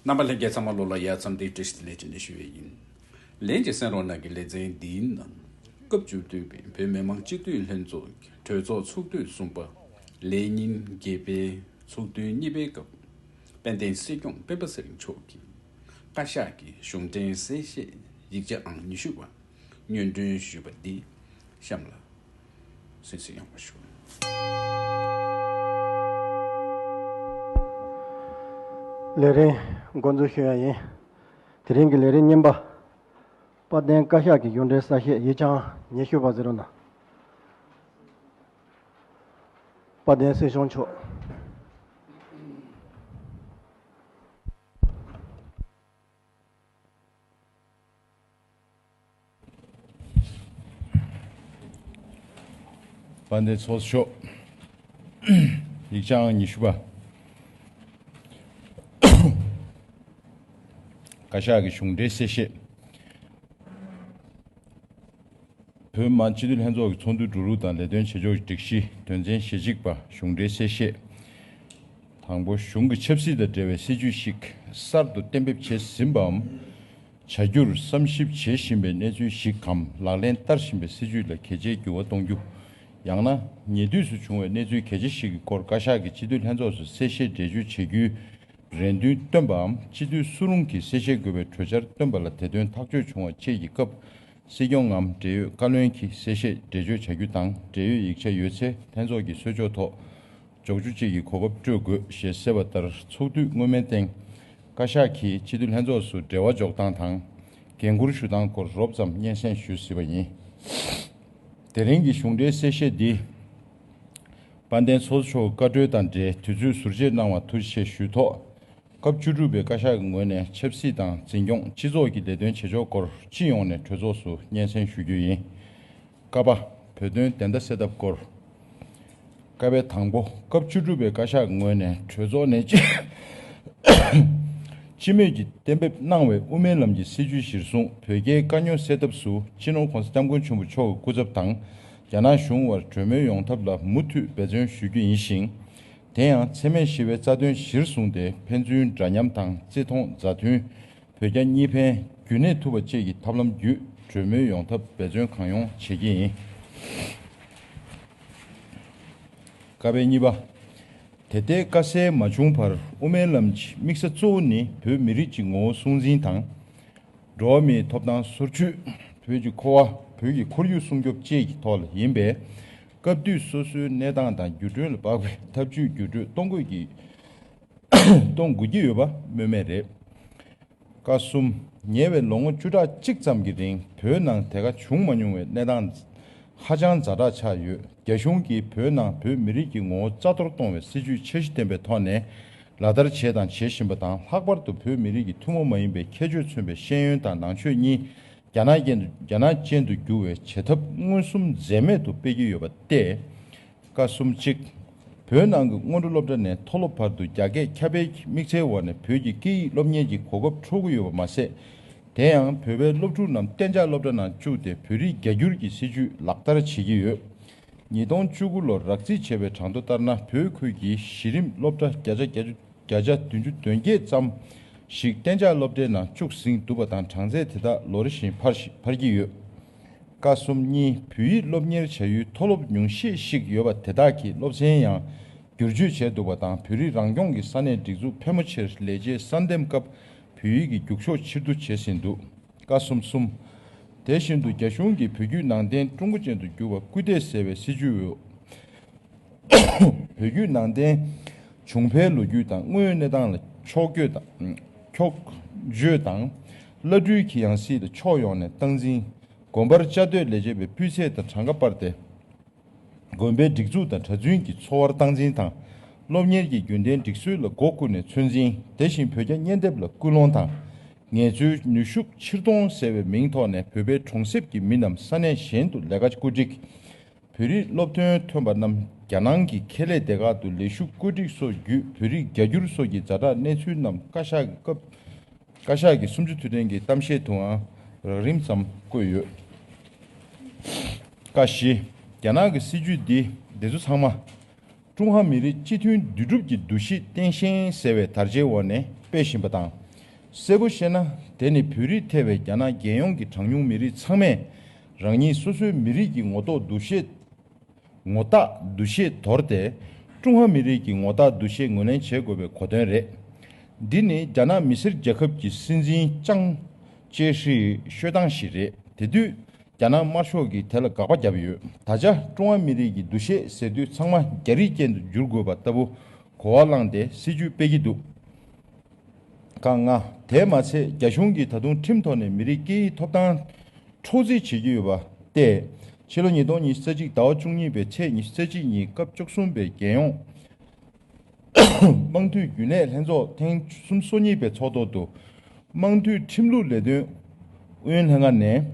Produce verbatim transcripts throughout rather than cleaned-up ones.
རྣམ་པ་ལྷན་རྒྱས་ཚང་མ་ལོ་ལ་ཡ་འཚམས་འདི་བཀྲ་ཤིས་བདེ་ལེགས་བྱས་ནས་ཞུ་ཡས་ཡིན། ལན་གྱི་གསན་རོགས་གནང་གི་ལེ་ཚན་འདིའི་ནང་སྐབས་བཅུ་བདུན་པའི་བོད་མི་མང་སྤྱི་འཐུས་ལྷན་ཚོགས་ཀྱི་གྲོས་ཚོགས་ཚོགས་དུས་གསུམ་པ་ལས་ཉིན་བརྒྱད་པའི་ཚོགས་དུས་གཉིས་པའི་སྐབས་དཔལ་ལྡན་སྲིད་སྐྱོང་སྤེན་པ་ཚེ་རིང་མཆོག་གིས་བཀའ་ཤག་གི་གཞུང་འབྲེལ་གསལ་བཤད་ཡིག་ཆ་ཨང་ཉི་ཤུ་པ་སྙན་སྒྲོན་ཞུས་པ་འདི་གཤམ་ལ་གསན་གཟིགས་ཡོང་བ་ཞུ། ལས་རིམ་འགོ་འཛུགས་ཞུ་ཡ་ཡིན། དེ་རིང་གི་ལས་རིམ་གཉིས་པ། དཔལ་ལྡན་བཀའ་ཤག་གི་གཞུང་འབྲེལ་གསལ་བཤད་ཡིག་ཆ་ཨང་ཉི་ཤུ་པ་ཟེར་རོ་ན། དཔལ་ལྡན་སྲིད་སྐྱོང་མཆོག་དཔལ་ལྡན་ཚོགས་གཙོ་མཆོག་ཡིག་ཆ་ཨང་ཉི་ཤུ་པ། བཀའ་ཤག་གི་གཞུང་འབྲེལ་གསལ་བཤད། བོད་མི་མང་སྤྱི་འཐུས་ལྷན་ཚོགས་ཀྱི་ཚོགས་འདུ་འགྲོ་ལུགས་དང་ལས་དོན་བྱེད་ཕྱོགས་ཀྱི་སྒྲིག་གཞི་དོན་ཚན་ཞེ་གཅིག་པ་གཞུང་འབྲེལ་གསལ་བཤད། དང་པོ། གཞུང་གི་ཆབ་སྲིད་དང་འབྲེལ་བའི་སྲིད་ཇུས་ཤིག་གསར་དུ་གཏན་འབེབས་བྱས་ཟིན་པའམ། བྱ་རྒྱུར་བསམ་ཞིབ་བྱེད་བཞིན་པའི་གནས་ཚུལ་ཞིག་གམ་ལག་ལེན་བསྟར་བཞིན་པའི་སྲིད་ཇུས་ལ་གལ་ཆེའི་འགྱུར་བ་གཏོང་རྒྱུ། ཡང་ན་ཉེ་དུས་སུ་བྱུང་བའི་གནས་ཚུལ་གལ་ཆེ་ཞིག་གི་སྐོར་བཀའ་ཤག་གིས་སྤྱི་འཐུས་ལྷན་ཚོགས་སུ་གསལ་བཤད་འགྲེལ་བརྗོད་བྱེད་རྒྱུའི་རེ་འདུན་བཏོན་པའམ་སྤྱི་འཐུས་སུ་རུང་གིས་གསལ་བཤད་དགོས་པའི་གྲོས་འཆར་བཏོན་པ་ལ་དེ་དོན་ཐག་གཅོད་བྱུང་བ་བཅས་ཀྱི་སྐབས། སྲིད་སྐྱོང་ངམ་འབྲེལ་ཡོད་བཀའ་བློན་གྱིས་གསལ་བཤད་འགྲེལ་བརྗོད་བྱ་རྒྱུ་དང་འབྲེལ་ཡོད་ཡིག་ཆ་ཡོད་ཚེ་ལྷན་ཚོགས་ཀྱི་གསོལ་ལྕོག་ཐོག་འཇོག་རྒྱུ་བཅས་ཀྱི་གོ་སྐབས་སྤྲོད་དགོས་ཞེས་གསལ་བ་ལྟར། ཚོགས་དུས་སྔོན་མའི་སྟེང་། བཀའ་ཤག་གིས་སྤྱི་འཐུས་ལྷན་ཚོགས་སུ་འབྲེལ་བ་འཇོག་སྟངས་དང་། འགན་འཁུར་ཞུ་སྟངས་སྐོར་རོབ་ཙམ་སྙན་སེང་ཞུས་ཟིན་པ་ཡིན། དེ་རིང་གི་གཞུང་འབྲེལ་གསལ་བཤད་འདི། དཔལ་ལྡན་ཚོགས་གཙོ་མཆོག་བཀའ་འཁྲོལ་དང་འབྲེལ་དུས་ཚོད་ཟུར་བཅད་གནང་བར་ཐུགས་རྗེ་ཆེ་ཞུ་ཐོག་སྐབས་བཅུ་དྲུག་པའི་བཀའ་ཤག་གི་ངོས་ནས་ཆབ་སྲིད་དང་འཛིན་སྐྱོང་སྤྱི་ཚོགས་ཀྱི་ལས་དོན་བྱེད་ཕྱོགས་སྐོར་སྤྱི་ཡོངས་ནས་གྲོས་ཚོགས་སུ་སྙན་སེང་ཞུ་རྒྱུ་ཡིན། ཀ་པ། བོད་དོན་བདེན་མཐའ་གསལ་ཐབས་སྐོར། ཀ་པའི་དང་པོ། སྐབས་བཅུ་དྲུག་པའི་བཀའ་ཤག་གི་ངོས་ནས་གྲོས་ཚོགས་ནས་སྤྱི་སྤྱི་མོས་ཀྱིས་གཏན་འབེབས་གནང་བའི་དབུ་མའི་ལམ་གྱི་སྲིད་བྱུས་གཞིར་བཟུང་བོད་རྒྱའི་དཀའ་རྙོག་སེལ་ཐབས་སུ་སྤྱི་ནོར་༸གོང་ས་༸སྐྱབས་མགོན་ཆེན་པོ་མཆོག་གི་སྐུ་ཚབ་དང་། རྒྱ་ནག་གཞུང་བར་གྲོས་མོལ་ཡོང་ཐབས་ལ་མུ་མཐུད་འབད་བརྩོན་ཞུ་རྒྱུ་ཡིན་ཞིང་། དེ་ཡང་འཚེ་མེད་ཞི་བའི་རྩ་དོན་གཞིར་བཟུང་སྟེ་ཕན་ཚུན་འདྲ་མཉམ་དང་བརྩི་མཐོང་མཛའ་མཐུན། བོད་རྒྱ་གཉིས་ཕན་རྒྱུན་གནས་ཐུབ་པ་བཅས་ཀྱི་ཐབས་ལམ་བརྒྱུད་གྲོས་མོལ་ཡོང་ཐབས་འབད་བརྩོན་གང་ཡོང་བྱེད་ཀྱི་ཡིན། ཀ་པའི་གཉིས་པ། དེ་ལྟའི་དཀའ་སེལ་མ་བྱུང་བར་དབུ་མའི་ལམ་གྱི་དམིགས་ས་གཙོ་བོ་ནི་བོད་མི་རིགས་ཀྱི་ངོ་བོ་སྲུང་འཛིན་དང་། འགྲོ་བ་མིའི་ཐོབ་ཐང་སོར་ཆུད། བོད་ཀྱི་འཁོར་བ། བོད་ཀྱི་ཁོར་ཡུག་སྲུང་སྐྱོབ་བཅས་ཀྱི་ཐོག་ལ་ཡིན་པས། སྐབས་དུས་སོ་སོའི་གནས་སྟངས་དང་འགྱུར་འགྲོས་ལ་དཔག་པའི་ཐབས་ཇུས་བརྒྱུད་སྤྲོད་གཏོང་དགོས་ཀྱི། གཏོང་དགོས་ཀྱི་ཡོད་པ་སྨོས་མེད་རེད། ཀ་གསུམ། ཉེ་བའི་ལོ་ངོ་བཅུ་ཕྲག་གཅིག་ཙམ་གྱི་རིང་བོད་ནང་དེ་ག་བྱུང་མ་མྱོང་བའི་གནས་སྟངས་ཧ་ཅང་ཛ་དྲག་ཆགས་ཡོད། རྒྱ་གཞུང་གིས་བོད་ནང་བོད་མི་རིགས་ཀྱི་ངོ་བོ་རྩ་གཏོར་གཏོང་བའི་སྲིད་ཇུས་འཆར་གཞི་ལྡན་པའི་ཐོག་ནས་ལག་བསྟར་བྱས་དང་བྱེད་བཞིན་པ་དང་། ལྷག་པར་དུ་བོད་མི་རིགས་ཀྱི་ཐུན་མོང་མ་ཡིན་པའི་ཁྱད་ཆོས་མཚོན་པའི་ཤེས་ཡོན་དང་ནང་ཆོས་གཉིས་རྒྱ་ནག་ཅན་དུ་རྒྱ་ནག་ཅན་དུ་བསྒྱུར་བའི་བྱེད་ཐབས་མངོན་སུམ་འཛེམས་མེད་དུ་སྤེལ་གྱི་ཡོད་པ་སྟེ། ཀ་གསུམ་གཅིག། བོད་ནང་གི་སྔོན་འགྲོ་སློབ་གྲྭ་ནས་མཐོ་སློབ་བར་དུ་རྒྱ་སྐད་ཁྱབ་སྤེལ་གྱི་དམིགས་བསལ་འོག་ནས་བོད་ཀྱི་སྐད་ཡིག་སློབ་གཉེར་གྱི་གོ་སྐབས་འཕྲོག་གི་ཡོད་པ་མ་ཟད། དེ་ཡང་བོད་པའི་སློབ་ཕྲུག་རྣམས་གཏན་འཇགས་སློབ་གྲྭ་ནང་བཅུག་སྟེ་བོད་རིགས་རྒྱ་སྒྱུར་གྱི་སྲིད་ཇུས་ལག་བསྟར་བྱེད་ཀྱི་ཡོད། ཉིས་སྟོང་བཅུ་དགུ་ལོར་རགས་རྩིས་བྱས་པའི་གྲངས་ཐོ་ལྟར་ན། བོད་ཁུལ་གྱི་གཞི་རིམ་སློབ་གྲྭ་བརྒྱ་ཆ་བརྒྱ་ཆ་བདུན་ཅུ་དོན་བརྒྱད་ཙམ་ཞིག་གཏན་འཇགས་སློབ་གྲྭའི་ནང་བཅུག་ཟིན་འདུག་པ་དང་། གྲངས་ཚད་དེ་དག་ལོ་རེ་བཞིན་འཕར་ཞིང་འཕར་གྱི་ཡོད། ཀ་གསུམ་གཉིས། བོད་ཡིག་སློབ་གཉེར་བྱ་ཡུལ་མཐོ་སློབ་ཉུང་ཤས་ཤིག་ཡོད་པ་དེ་དག་གི་སློབ་ཚན་ཡང་བསྒྱུར་བཅོས་བྱས་འདུག་པ་དང་། བོད་རིགས་རང་སྐྱོང་གི་ས་གནས་སྒྲིག་འཛུགས་ཕལ་མོ་ཆེར་ལས་བྱེད་གསར་འདེམས་སྐབས་བོད་ཡིག་གི་རྒྱུགས་ཤོག་ཕྱིར་བསྡུ་བྱས་ཟིན་འདུག་ཀ་གསུམ་གསུམ། དེ་བཞིན་དུ་རྒྱ་གཞུང་གིས་བོད་བརྒྱུད་ནང་བསྟན་ཀྲུང་གོ་ཅན་དུ་བསྒྱུར་བར་སྐུལ་འདེད་ཟེར་བའི་སྲིད་ཇུས་འོག་བོད་བརྒྱུད་ནང་བསྟན་བྱུང་འཕེལ་ལོ་རྒྱུས་དང་དངོས་ཡོད་གནས་སྟངས་ལ་ཕྱོགས་བསྐྱོད་དང་། ཕྱོགས་བསྐྱོད་དང་། བླ་སྤྲུལ་གྱི་ཡང་སྲིད་ལ་ཕྱོགས་ཡོངས་ནས་སྟངས་འཛིན། དགོན་པར་བཅའ་སྡོད་ལས་བྱེད་པའི་སྤུས་ཚད་དང་གྲངས་ཀ་སྤར་ཏེ། དགོན་པའི་སྒྲིག་འཛུགས་དང་གྲྭ་བཙུན་གྱི་འཚོ་བར་སྟངས་འཛིན་དང་། སློབ་གཉེར་གྱི་རྒྱུན་ལྡན་སྒྲིག་སྲོལ་ལ་སྒོ་ཀུན་ནས་ཚོད་འཛིན། དེ་བཞིན་བོད་རྒྱ་གཉེན་སྡེབ་ལ་སྐུལ་སློང་དང་། ངལ་རྩོལ་ནུས་ཤུགས་ཕྱིར་གཏོང་ཟེར་བའི་མིང་ཐོག་ནས་བོད་པའི་གྲོང་གསེབ་ཀྱི་མི་རྣམས་ས་གནས་གཞན་དུ་ལས་ཀ་བཀོད་སྒྲིག་བོད་རིགས་སློབ་ཐོན་ཐོན་པ་རྣམས་རྒྱ་ནང་གི་ཁེ་ལས་སྡེ་ཁག་ཏུ་ལས་ཞུགས་བཀོད་སྒྲིག་སོགས་བརྒྱུད། བོད་རིགས་རྒྱ་སྒྱུར་སོགས་ཀྱི་ཛ་དྲག་གནས་ཚུལ་རྣམས་བཀའ་ཤག་གི་སྐབས། བཀའ་ཤག་གི་སུམ་ཅུ་དུས་དྲན་གྱི་གཏམ་བཤད་དུའང་རགས་རིམ་ཙམ་བཀོད་ཡོད། ཀ་བཞི། རྒྱ་ནག་གི་སྲིད་ཇུས་འདི་འདི་ཚོ་ཚང་མ་ཀྲུང་ཧྭ་མི་རིགས་སྤྱི་མཐུན་འདུས་གྲུབ་ཀྱི་འདུ་ཤེས་བརྟན་ཤིང་ཟེར་བའི་དར་ཆའི་འོག་ནས་སྤེལ་བཞིན་པ་དང་ གསལ་པོ་བཤད་ན། དེ་ནི་བོད་རིགས་ཐེ་བའི་རྒྱ་ནག་རྒྱལ་ཡོངས་ཀྱི་གྲངས་ཉུང་མི་རིགས་ཚང་མས་རང་ཉིད་སོ་སོའི་མི་རིགས་ཀྱི་ངོ་ཐོག་འདུ་ཤེས། ངོ་རྟགས་འདུ་ཤེས་དོར་ཏེ། ཀྲུང་ཧྭ་མི་རིགས་ཀྱི་ངོ་རྟགས་འདུ་ཤེས་ངོས་ལེན་བྱེད་དགོས་པའི་གོ་དོན་རེད། འདི་ནི་རྒྱ་ནག་མི་སེར་རྒྱལ་ཁབ་ཀྱི་སྲིད་འཛིན་ཅང་ཅེ་ཧྲིའི་ཤོད་སྟངས་ཤིག་རེད། དེ་དུས་རྒྱ་ནག་དམར་ཤོག་གིས་དེ་ལ་དགག་པ་བརྒྱབ་ཡོད། ད་ཆ་ཀྲུང་ཧྭ་མི་རིགས་ཀྱི་འདུ་ཤེས་ཟེར་དུས་ཚང་མ་རྒྱ་རིགས་ཅན་དུ་འགྱུར་དགོས་པ་ལྟ་བུ་གོ་བ་བླངས་ཏེ་སྲིད་ཇུས་སྤེལ་གྱི་འདུག་ཁག་ལྔ། དེས་མ་ཚད། རྒྱ་གཞུང་གིས་ད་དུང་ཁྲིམས་ཐོག་ནས་མི་རིགས་སྐད་ཡིག་ཐོབ་ཐང་འཕྲོག་རྩིས་བྱེད་ཀྱི་ཡོད་པ་སྟེ། ཕྱི་ལོ་ཉིས་སྟོང་ཉི་ཤུ་རྩ་གཅིག་ཟླ་བ་བཅུ་གཉིས་པའི་ཚེས་ཉི་ཤུ་རྩ་གཅིག་ཉིན་སྐབས་བཅུ་གསུམ་པའི་རྒྱལ་ཡོངས་དམངས་འཐུས་རྒྱུན་ལས་ལྷན་ཚོགས་ཐེངས་གསུམ་སོ་གཉིས་པའི་ཚོགས་ཐོག་ཏུ། དམངས་འཐུས་ཁྲིམས་ལུགས་ལས་དོན་ཨུ་ཡོན་ལྷན་ཁང་ནས།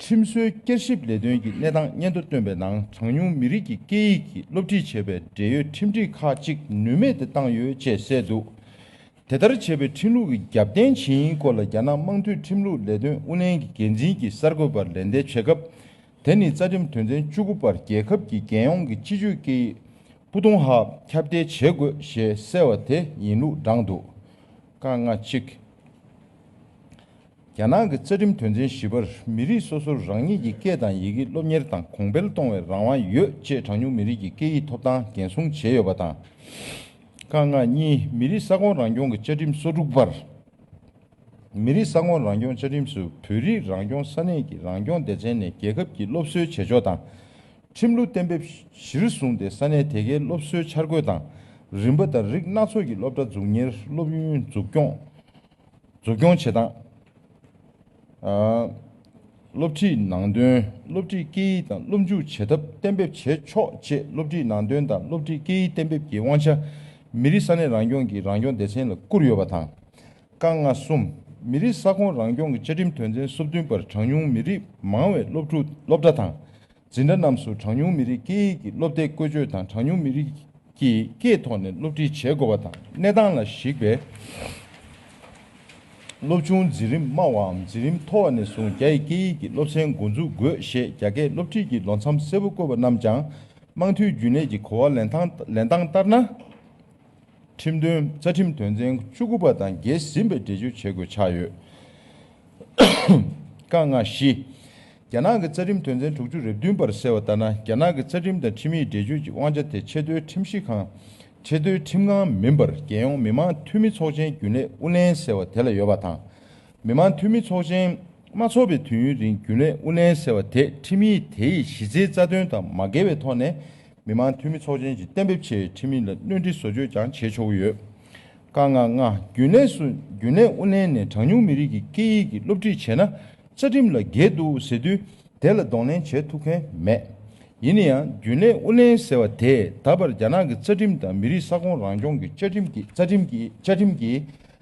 ཁྲིམས་སྲོལ་བསྐྱར་ཞིབ་ལས་དོན་གྱི་གནས་སྟངས་སྙན་ཐོ་བཏོན་པའི་ནང་། གྲངས་ཉུང་མི་རིགས་ཀྱི་སྐད་ཡིག་གི་སློབ་ཁྲིད་བྱེད་པའི་འབྲེལ་ཡོད་ཁྲིམས་སྒྲིག་ཁག་ཅིག་ནུས་མེད་དུ་བཏང་ཡོད་ཅེས་གསལ་འདུག་དེ་ལྟར་བྱས་པའི་ཁྲིམས་ལུགས་ཀྱི་རྒྱབ་རྟེན་ཇི་ཡིན་སྐོར་ལ། རྒྱ་ནག་དམངས་འཐུས་ཁྲིམས་ལུགས་ལས་དོན་ཨུ་ལྷན་གྱི་འགན་འཛིན་གྱིས་གསར་འགོད་པར་ལན་འདེབས་བྱེད་སྐབས། དེ་ནི་རྩ་ཁྲིམས་དོན་ཚན་བཅུ་དགུ་པར་རྒྱལ་ཁབ་ཀྱི་རྒྱལ་ཡོངས་ཀྱི་སྤྱི་སྤྱོད་སྐད་ཡིག་ཕུ་ཐུང་ཧ་ཁྱབ་གདལ་བྱེད་དགོས་ཞེས་གསལ་བ་དེ་ཡིན་ལུགས་བགྲངས་འདུག་ཁག་ལྔ་གཅིག་རྒྱ་ནག་གི་རྩ་ཁྲིམས་དོན་ཚན་བཞི་པར། མི་རིགས་སོ་སོར་རང་ཉིད་ཀྱི་སྐད་དང་ཡི་གེ་སློབ་གཉེར་དང་གོང་འཕེལ་གཏོང་བའི་རང་དབང་ཡོད་ཅེས་གྲངས་ཉུང་མི་རིགས་ཀྱི་སྐད་ཡིག་ཐོབ་ཐང་འགན་སྲུང་བྱས་ཡོད་པ་དང་། ཁག་ལྔ་གཉིས། མི་རིགས་ས་ཁོངས་རང་སྐྱོང་གི་བཅའ་ཁྲིམས་སོ་དྲུག་པར། མི་རིགས་ས་ཁོངས་རང་སྐྱོང་བཅའ་ཁྲིམས་སུ། བོད་རིགས་རང་སྐྱོང་ས་གནས་ཀྱི་རང་སྐྱོང་སྡེ་ཚན་ནས་རྒྱལ་ཁབ་ཀྱི་སློབ་གསོའི་བྱེད་ཕྱོགས་དང་། ཁྲིམས་ལུགས་གཏན་འབེབས་གཞིར་བཟུང་སྟེ་ས་གནས་དེ་གའི་སློབ་གསོའི་འཆར་འགོད་དང་། རིམ་པ་དང་རིགས་སྣ་ཚོགས་ཀྱི་སློབ་གྲྭ་འཛུགས་གཉེར། སློབ་ཡོན་འཛུགས་སྐྱོང་། འཛུགས་སྐྱོང་བྱེད་སྟངས། ཨ། སློབ་ཁྲིད་ནང་དོན། སློབ་ཁྲིད་སྐད་ཡིག་དང་སློབ་འཇུག་བྱེད་ཐབས་གཏན་འབེབས་བྱེད་ཆོག་ཅེས་སློབ་ཁྲིད་ནང་དོན་དང་སློབ་ཁྲིད་སྐད་ཡིག་གཏན་འབེབས་ཀྱི་དབང་ཆ་མི་རིགས་ས་གནས་རང་སྐྱོང་གི་རང་སྐྱོང་སྡེ་ཚན་ལ་བསྐུར་ཡོད་པ་དང་། ཁག་ལྔ་གསུམ། མི་རིགས་ས་ཁོངས་རང་སྐྱོང་གི་བཅའ་ཁྲིམས་དོན་ཚན་སོ་བདུན་པར། གྲངས་ཉུང་མི་རིགས་མང་བའི་སློབ་ཕྲུག་སློབ་གྲྭ་དང་། འཛིན་གྲྭ་རྣམས་སུ་གྲངས་ཉུང་མི་རིགས་སྐད་ཡིག་གི་སློབ་དེབ་བཀོལ་སྤྱོད་དང་། གྲངས་ཉུང་མི་རིགས་ཀྱི་སྐད་ཐོག་ནས་སློབ་ཁྲིད་བྱེད་དགོས་པ་དང་། གནས་སྟངས་ལ་གཞིགས་པའི་སློབ་ཆུང་འཛིན་རིམ་དམའ་བའམ་འཛིན་རིམ་མཐོ་བ་ནས་བཟུང་རྒྱ་ཡི་སྐད་ཡིག་གི་སློབ་ཚན་འགོ་འཛུགས་དགོས་ཞེས་རྒྱ་སྐད་སློབ་ཁྲིད་ཀྱི་ལོ་མཚམས་གསལ་པོ་བཀོད་པ་རྣམས་ཀྱང་དམངས་འཐུས་རྒྱུན་ལས་ཀྱི་གོ་བ་ལེན་སྟངས་ལེན་སྟངས་ལྟར་ན། ཁྲིམས་དོན། རྩ་ཁྲིམས་དོན་ཚན་བཅུ་དགུ་པ་དང་འགལ་ཟིན་པའི་འགྲེལ་བརྗོད་བྱེད་དགོས་ཆགས་ཡོད། ཁག་ལྔ་བཞི། རྒྱ་ནག་གི་རྩ་ཁྲིམས་དོན་ཚན་དྲུག་ཅུ་རེ་བདུན་པར་གསལ་བ་ལྟར་ན། རྒྱ་ནག་གི་རྩ་ཁྲིམས་དང་ཁྲིམས་ཡིག་འགྲེལ་བརྗོད་ཀྱི་དབང་ཆ་དེ་ཆེས་མཐོའི་ཁྲིམས་ཞིབ་ཁང་། ཆེས་མཐོའི་ཁྲིམས་ཁང་མིན་པར། རྒྱལ་ཡོངས་མི་དམངས་འཐུས་མི་ཚོགས་ཆེན་རྒྱུན་ལས་ཨུ་ལྷན་ཟེར་བ་དེ་ལ་ཡོད་པ་དང་། མི་དམངས་འཐུས་མི་ཚོགས་ཆེན་མ་ཚོགས་པའི་དུས་ཡུན་རིང་རྒྱུན་ལས་ཨུ་ལྷན་ཟེར་བ་དེ་ཁྲིམས་ཡིག་དེ་ཡི་གཞི་རྩའི་རྩ་དོན་དང་མ་འགལ་བའི་ཐོག་ནས། མི་དམངས་འཐུས་མི་ཚོགས་ཆེན་གྱིས་གཏན་འབེབས་བྱས་པའི་ཁྲིམས་ཡིག་ལ་སྣོན་འཕྲི་བཟོ་བཅོས་ཀྱང་བྱེད་ཆོག་གི་ཡོད། ཁག་ལྔ་ལྔ། རྒྱུན་ལས་སུ། རྒྱུན་ལས་ཨུ་ལྷན་ནས་གྲངས་ཉུང་མི་རིགས་ཀྱི་སྐད་ཡིག་གི་སློབ་ཁྲིད་བྱས་ན་རྩ་ཁྲིམས་ལ་འགལ་འདུག་ཟེར་དུས། དེ་ལ་གདོང་ལེན་བྱེད་ཐུབ་མཁན་མེད། ཡིན་ན་ཡང་རྒྱུན་ལས་ཨུ་ལྷན་ཟེར་བ་དེས་ད་བར་རྒྱ་ནག་གི་རྩ་ཁྲིམས་དང་མི་རིགས་ས་ཁོངས་རང་སྐྱོང་གི་བཅའ་ཁྲིམས་ཀྱི་རྩ་ཁྲིམས་ཀྱི་བཅའ་ཁྲིམས་ཀྱི་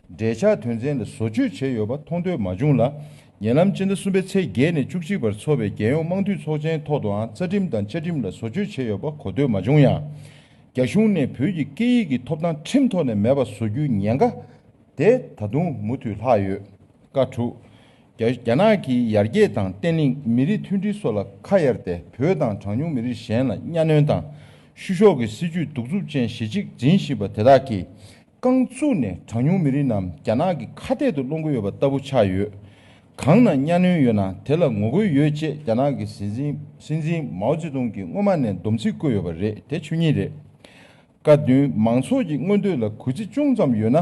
འབྲེལ་ཆགས་དོན་ཚན་ལ་བཟོ་བཅོས་བྱས་ཡོད་པ་མཐོང་ཐོས་མ་བྱུང་ལ། ཉེ་ལམ་སྤྱི་ཟླ་གསུམ་པའི་ཚེས་བརྒྱད་ནས་བཅུ་གཅིག་བར་འཚོགས་པའི་རྒྱལ་ཡོངས་དམངས་འཐུས་ཚོགས་ཆེན་ཐོག་ཏུའང་རྩ་ཁྲིམས་དང་བཅའ་ཁྲིམས་ལ་བཟོ་བཅོས་བྱས་ཡོད་པ་གོ་ཐོས་མ་བྱུང་ཡང་། རྒྱ་གཞུང་ནས་བོད་ཀྱི་སྐད་ཡིག་གི་ཐོབ་ཐང་ཁྲིམས་ཐོག་ནས་མེད་པ་བཟོ་རྒྱུའི་ཉེན་ཁ་དེ་ད་དུང་མུ་མཐུད་ལྷག་ཡོད། ཁག་དྲུག་རྒྱ་རྒྱ་ནག་གིས་ཡར་རྒྱས་དང་བརྟན་ལྷིང་། མི་རིགས་མཐུན་སྒྲིལ་སོགས་ལ་ཁ་གཡར་ཏེ། བོད་དང་གྲངས་ཉུང་མི་རིགས་གཞན་ལ་གཉའ་གནོན་དང་། བཤུ་གཞོག་གི་སྲིད་ཇུས་གདུག་རྩུབ་ཅན་གཞི་གཅིག་འཛིན་བཞིན་པ་དེ་དག་གིས། རྐང་བཙུགས་ནས་གྲངས་ཉུང་མི་རིགས་རྣམས་རྒྱ་ནག་གི་ཁ་གཏད་དུ་སློང་གི་ཡོད་པ་ལྟ་བུ་ཆགས་ཡོད། གང་ན་གཉའ་གནོན་ཡོད་ན་དེ་ལ་ངོ་རྒོལ་ཡོད་ཅེས་རྒྱ་ནག་གི་སྲིད་འཛིན་སྲིད་འཛིན་མའོ་ཙེ་ཏུང་གིས་སྔོན་མ་ནས་སྡོམ་ཚིག་བཀོད་ཡོད་པ་རེད། དེ་ཆོས་ཉིད་རེད། ཁག་བདུན། མང་ཚོགས་ཀྱི་མངོན་འདོད་ལ་གུས་བརྩི་ཅུང་ཙམ་ཡོད་ན།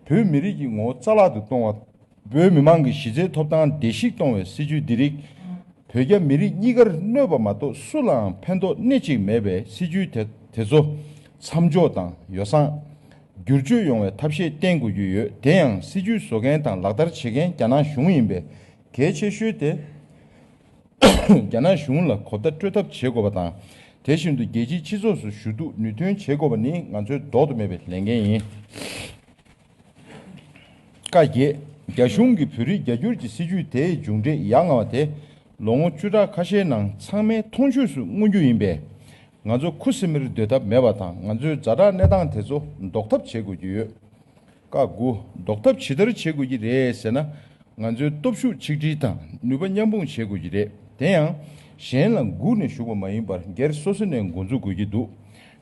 བོད་མི་རིགས་ཀྱི་ངོ་བོ་རྩ་བརླག་ཏུ་གཏོང་བ། བོད་མི་མང་གི་གཞི་རྩའི་ཐོབ་ཐང་བརྡལ་བཤིག་གཏོང་བའི་སྲིད་ཇུས་འདི་རིགས། བོད་རྒྱ་མི་རིགས་གཉིས་ཀར་གནོད་པ་མ་གཏོགས་སུ་ལའང་ཕན་ཐོགས་སྣེ་གཅིག་མེད་པས། སྲིད་ཇུས་དེ་དེ་ཚོ་མཚམས་འཇོག་དང་ཡོ་བསྲང་། བསྒྱུར་བཅོས་ཡོང་བའི་ཐབས་ཤེས་བསྟེན་དགོས་ཀྱི་ཡོད། དེ་ཡང་སྲིད་ཇུས་བཟོ་མཁན་དང་ལག་བསྟར་བྱེད་མཁན་རྒྱ་ནག་གཞུང་ཡིན་པས། གལ་ཆེ་ཤོས་དེ་རྒྱ་ནག་གཞུང་ལ་གོ་བརྡ་སྤྲོད་ཐབས་བྱེད་དགོས་པ་དང་། དེ་བཞིན་དུ་རྒྱལ་སྤྱིའི་སྤྱི་ཚོགས་སུ་ཞུ་གཏུག་ནུས་ཐོན་བྱེད་དགོས་པ་ནི་ང་ཚོའི་ལྡོག་ཏུ་མེད་པའི་ལས་འགན་ཡིན། ཁག་བརྒྱད། རྒྱ་གཞུང་གི་བོད་རིགས་རྒྱ་སྒྱུར་གྱི་སྲིད་ཇུས་དེའི་མཇུག་འབྲས་ཡ་ང་བ་དེ་ལོ་ངོ་བཅུ་ཕྲག་ཁ་ཤས་ནང་ཚང་མས་མཐོང་ཆོས་སུ་མངོན་རྒྱུ་ཡིན་པས། ང་ཚོ་ཁུ་སིམ་མེར་སྡོད་ཐབས་མེད་པ་དང་། ང་ཚོའི་ཛ་དྲག་གནས་སྟངས་དེ་ཚོ་ཟློག་ཐབས་བྱེད་དགོས་ཀྱི་ཡོད། ཁག་དགུ། ཟློག་ཐབས་ཇི་ལྟར་བྱེད་དགོས་ཀྱི་རེད་ཟེར་ན། ང་ཚོའི་སྟོབས་ཤུགས་ཆིག་སྒྲིལ་དང་ནུས་པ་མཉམ་སྤུངས་བྱེད་དགོས་ཀྱི་རེད། དེ་ཡང་གཞན་ལ་སྒུག་ནས་བཞུགས་པ་མ་ཡིན་པར་སྒེར་སོ་སོ་ནས་འགོ་འཛུགས་དགོས་ཀྱི་འདུག་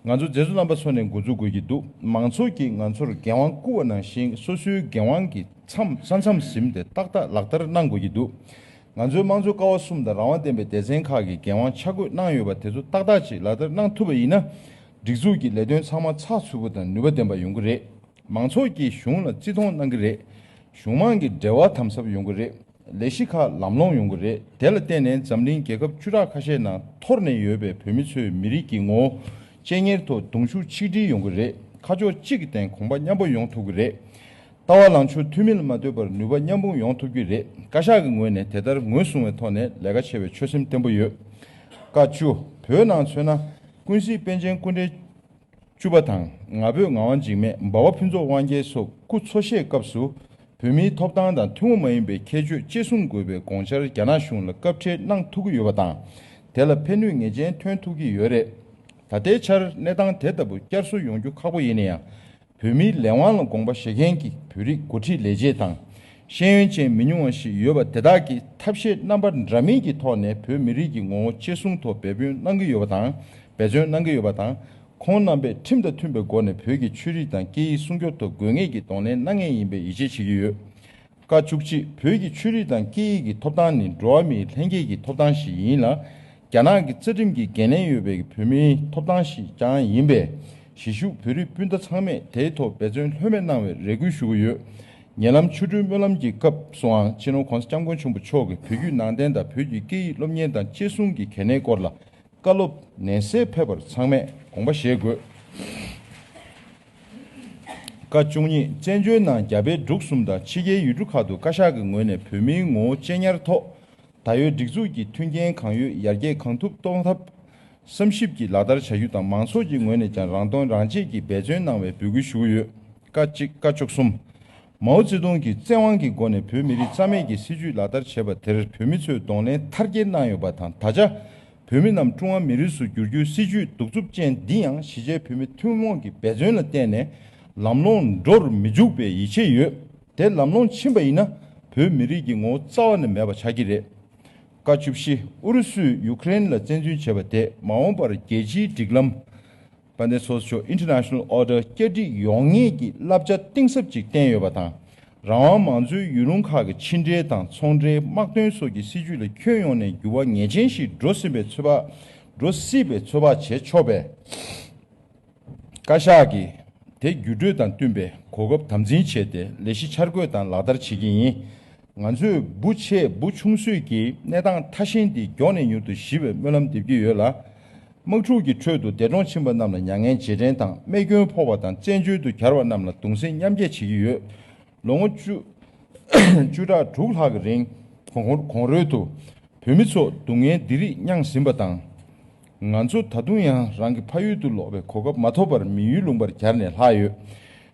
ང་ཚོ་མཛད་གཙོ་རྣམ་པ་ཚོ་ནས་འགོ་འཛུགས་དགོས་ཀྱི་འདུག་མང་ཚོགས་ཀྱིས་ང་ཚོར་འགན་དབང་བསྐུར་བ་ནང་བཞིན་སོ་སོའི་འགན་དབང་གི་ མཚམས་ས་མཚམས་ཟིན་ཏེ་ཏག་ཏག་ལག་བསྟར་གནང་དགོས་ཀྱི་འདུག་ང་ཚོའི་དམངས་གཙོ་ཀ་བ་གསུམ་དང་རང་དབང་ལྡན་པའི་སྡེ་ཚན་ཁག་གིས་འགན་དབང་ཆ་བགོས་གནང་ཡོད་པ་དེ་ཚོ་ཏག་ཏག་ཅིག་ལག་བསྟར་གནང་ཐུབ་པ་ཡིན་ན། སྒྲིག་འཛུགས་ཀྱི་ལས་དོན་ཚང་མ་ཚགས་ཚུད་པོ་དང་ནུས་པ་ལྡན་པ་ཡོང་གི་རེད། མང་ཚོགས་ཀྱིས་གཞུང་ལ་བརྩི་མཐོང་གནང་གི་རེད། གཞུང་མང་གི་འབྲེལ་བ་དམ་ཟབ་ཡོང་གི་རེད། ལས་གཞི་ཁག་ལམ་ལྷོང་ཡོང་གི་རེད། དེ་ལ་བརྟེན་ནས་འཛམ་གླིང་རྒྱལ་ཁབ་བཅུ་ཕྲག་ཁ་ཤས་ནང་འཐོར་ནས་ཡོད་པའི་བོད་མི་ཚོའི་མི་རིགས་ཀྱི་ངོ་བོ་གཅེས་གཉེར་ཐོག་གདུང་ཤུགས་ཆིག་སྒྲིལ་ཡོང་གི་རེད། ཁ་ཕྱོགས་གཅིག་གི་སྟེང་གོམ་པ་མཉམ་པོ་ཡོང་ཐུབ་ཀྱི་རེད། ལྟ་བ་ལངས་ཕྱོགས་མཐུན་མིན་ལ་མ་ལྟོས་པར་ནུས་པ་མཉམ་སྤུངས་ཡོང་ཐུབ་ཀྱི་རེད། བཀའ་ཤག་གི་ངོས་ནས་དེ་ལྟར་ངོས་བཟུང་བའི་ཐོག་ནས་ལས་ཀ་བྱེད་པའི་ཆོད་སེམས་བརྟན་པོ་ཡོད། བཀའ་བཅུ། བོད་ནང་མཚོན་ན། ཀུན་གཟིགས་པཎ་ཆེན་སྐུ་ཕྲེང་བཅུ་པ་དང་། ང་ཕོད་ངག་དབང་འཇིགས་མེད། འབའ་བ་ཕུན་ཚོགས་དབང་རྒྱལ་སོགས་སྐུ་འཚོ་གཞེས་སྐབས་སུ། བོད་མིའི་ཐོབ་ཐང་དང་ཐུན་མོང་མ་ཡིན་པའི་ཁྱད་ཆོས་གཅེས་སྲུང་དགོས་པའི་དགོངས་འཆར་རྒྱ་ནག་གཞུང་ལ་སྐབས་འཕྲལ་གནང་ཐུབ་ཀྱི་ཡོད་པ་དང་། དེ་ལ་ཕན་ནུས་ངེས་ཅན་ཐོན་ཐུབ་ཀྱི་ཡོད་རེད། ད་ལྟའི་ཆར་གནས་སྟངས་དེ་ལྟ་བུ་བསྐྱར་གསོ་ཡོང་རྒྱུ་ཁག་པོ་ཡིན་ན་ཡང་། བོད་མིའི་ལས་དབང་ལ་དགོངས་པ་བཞེས་མཁན་གྱི་བོད་རིགས་འགོ་ཁྲིད་ལས་བྱེད་དང་། ཤེས་ཡོན་ཅན་མི་ཉུང་བ་ཞིག་ཡོད་པ་དེ་དག་གིས་ཐབས་ཤེས་རྣམ་པ་འདྲ་མིན་གྱི་ཐོག་ནས་བོད་མི་རིགས་ཀྱི་ངོ་བོ་གཅེས་སྲུང་ཐོག་འབད་བརྩོན་གནང་གི་ཡོད་པ་དང་། འབད་བརྩོན་གནང་གི་ཡོད་པ་དང་། ཁོང་རྣམ་པས་ཁྲིམས་དང་མཐུན་པའི་སྒོ་ནས་བོད་ཀྱི་ཆོས་རིག་དང་སྐད་ཡིག་སྲུང་སྐྱོབ་ཐོག་དགོས་ངེས་ཀྱི་གདོང་ལེན་གནང་མཁན་ཡིན་པའི་ཡིད་ཆེས་བྱེད་ཀྱི་ཡོད། བཀའ་བཅུ་གཅིག་བོད་ཀྱི་ཆོས་རིག་དང་སྐད་ཡིག་གི་ཐོབ་ཐང་ནི་འགྲོ་བ་མིའི་ལྷན་སྐྱེས་ཀྱི་ཐོབ་ཐང་ཞིག་ཡིན་ལ། རྒྱ་ནག་གི་རྩ་ཁྲིམས་ཀྱི་འགན་ལེན་ཡོད་པའི་བོད་མིའི་ཐོབ་ཐང་ཞིག་ཀྱང་ཡིན་པས། གཞིས་བཞུགས་བོད་རིགས་སྤུན་ཟླ་ཚང་མས་དེའི་ཐོག་འབད་བརྩོན་ལྷོད་མེད་གནང་བའི་རེ་སྐུལ་ཞུ་གི་ཡོད། ཉེ་ལམ་ཆོ་འཕྲུལ་སྨོན་ལམ་གྱི་སྐབས་སུའང་སྤྱི་ནོར་༸གོང་ས་༸སྐྱབས་མགོན་ཆེན་པོ་མཆོག་གིས་བོད་བརྒྱུད་ནང་བསྟན་དང་བོད་ཀྱི་སྐད་ཡིག་སློབ་གཉེར་དང་གཅེས་སྲུང་གི་གལ་གནད་སྐོར་ལ། བཀའ་སློབ་ནན་གསལ་ཕེབས་པར་ཚང་མས་དགོངས་པ་བཞེས་དགོས། བཀའ་བཅུ་གཉིས་བཙན་བྱོལ་ནང་རྒྱ་བལ་འབྲུག་གསུམ་དང་ཕྱི་རྒྱལ་ཡུལ་གྲུ་ཁག་ཏུ་བཀའ་ཤག་གི་ངོས་ནས་བོད་མིའི་ངོ་བོ་གཅེས་ཉར་ཐོག་ད་ཡོད་སྒྲིག་འཛུགས་ཀྱི་མཐུན་རྐྱེན་གང་ཡོད་ཡར་རྒྱས་གང་ཐུབ་གཏོང་ཐབས་བསམ་ཞིབ་ཀྱིས་ལག་བསྟར་བྱ་རྒྱུ་དང་། མང་ཚོགས་ཀྱི་ངོས་ནས་ཀྱང་རང་མཐོང་རང་གཅེས་ཀྱིས་འབད་བརྩོན་གནང་བའི་འབོད་སྐུལ་ཞུ་གི་ཡོད། བཀའ་གཅིག་བཀའ་བཅུ་གསུམ། མའོ་ཙེ་ཏུང་གིས་བཙན་དབང་གི་སྒོ་ནས་བོད་མི་རིགས་རྩ་མེད་ཀྱི་སྲིད་བྱུས་ལག་བསྟར་བྱས་པ་དེར་བོད་མི་ཚོས་གདོང་ལེན་མཐར་སྐྱེལ་གནང་ཡོད་པ་དང་། ད་ཆ་བོད་མི་རྣམས་ཀྲུང་ཧྭ་མི་རིགས་སུ་བསྒྱུར་རྒྱུའི་སྲིད་བྱུས་གདུག་རྩུབ་ཅན་འདི་ཡང་གཞིས་བྱེས་བོད་མི་ཐུན་མོང་གི་འབད་བརྩོན་ལ་བརྟེན་ནས་ལམ་ལྷོང་འགྲོར་མི་འཇུག་པའི་ཡིད་ཆེས་ཡོད། དེ་ལམ་ལྷོང་ཕྱིན་པ་ཡིན་ན་བོད་མི་རིགས་ཀྱི་ངོ་བོ་རྩ་བ་ནས་མེད་པ་ཆགས་ཀྱི་རེད། བཀའ་བཅུ་བཞི། ཨུ་རུ་སུས་ཡུ་ཀེ་རེན་ལ་བཙན་འཛུལ་བྱས་པ་དེས་མ་འོངས་པར་རྒྱལ་སྤྱིའི་སྒྲིག་ལམ། དཔལ་ལྡན་ཚོགས་གཙོ་མཆོག་International Order བསྐྱར་སྒྲིག་ཡོང་ངེས་ཀྱི་བསླབ་བྱ་གཏིང་ཟབ་ཅིག་བསྟན་ཡོད་པ་དང་། རང་དབང་མང་གཙོའི་ཡུལ་ལུང་ཁག་གི་ཕྱི་འབྲེལ་དང་ཚོང་འབྲེལ། དམག་དོན་སོགས་ཀྱི་སྲིད་བྱུས་ལ་ཁྱོན་ཡོངས་ནས་འགྱུར་བ་ངེས་ཅན་ཞིག་འགྲོ་སྲིད་པའི་ཚོད་དཔག་འགྲོ་སྲིད་པའི་ཚོད་དཔག་བྱེད་ཆོག་པས། བཀའ་ཤག་གིས་དེ་འགྱུར་འགྲོས་དང་བསྟུན་པའི་གོ་སྐབས་དམ་འཛིན་བྱས་ཏེ་ལས་གཞི་འཆར་འགོད་དང་ལག་བསྟར་བྱེད་ཀྱི་ཡིན། ང་ཚོས་བུ་ཆེ་བུ་ཆུང་སོགས་ཀྱི་གནས་སྟངས་ཐ་ཞན་འདི་མགྱོགས་ནས་མྱུར་དུ་ཞི་བའི་སྨོན་ལམ་འདེབས་ཀྱི་ཡོད་ལ། དམག་འཁྲུག་གི་ཁྲོད་དུ་འདས་གྲོངས་ཕྱིན་པ་རྣམས་ལ་མྱ་ངན་རྗེས་དྲན་དང་། རྨས་སྐྱོན་ཕོག་པ་དང་བཙན་བྱོལ་དུ་གྱར་བ་རྣམས་ལ་གདུང་སེམས་མཉམ་སྐྱེད་བྱེད་ཀྱི་ཡོད། ལོ་ངོ་བཅུ་བཅུ་ཕྲག་དྲུག་ལྷག་གི་རིང་གོང་གོང་རོལ་དུ་བོད་མི་ཚོ་སྡུག་བསྔལ་འདི་རིགས་མྱངས་ཟིན་པ་དང་། ང་ཚོ་ད་དུང་ཡང་རང་གི་ཕ་ཡུལ་དུ་ལོག་པའི་གོ་སྐབས་མ་ཐོབ་པར་མི་ཡུལ་ལུང་པར་གྱར་ནས་ལྷག་ཡོད།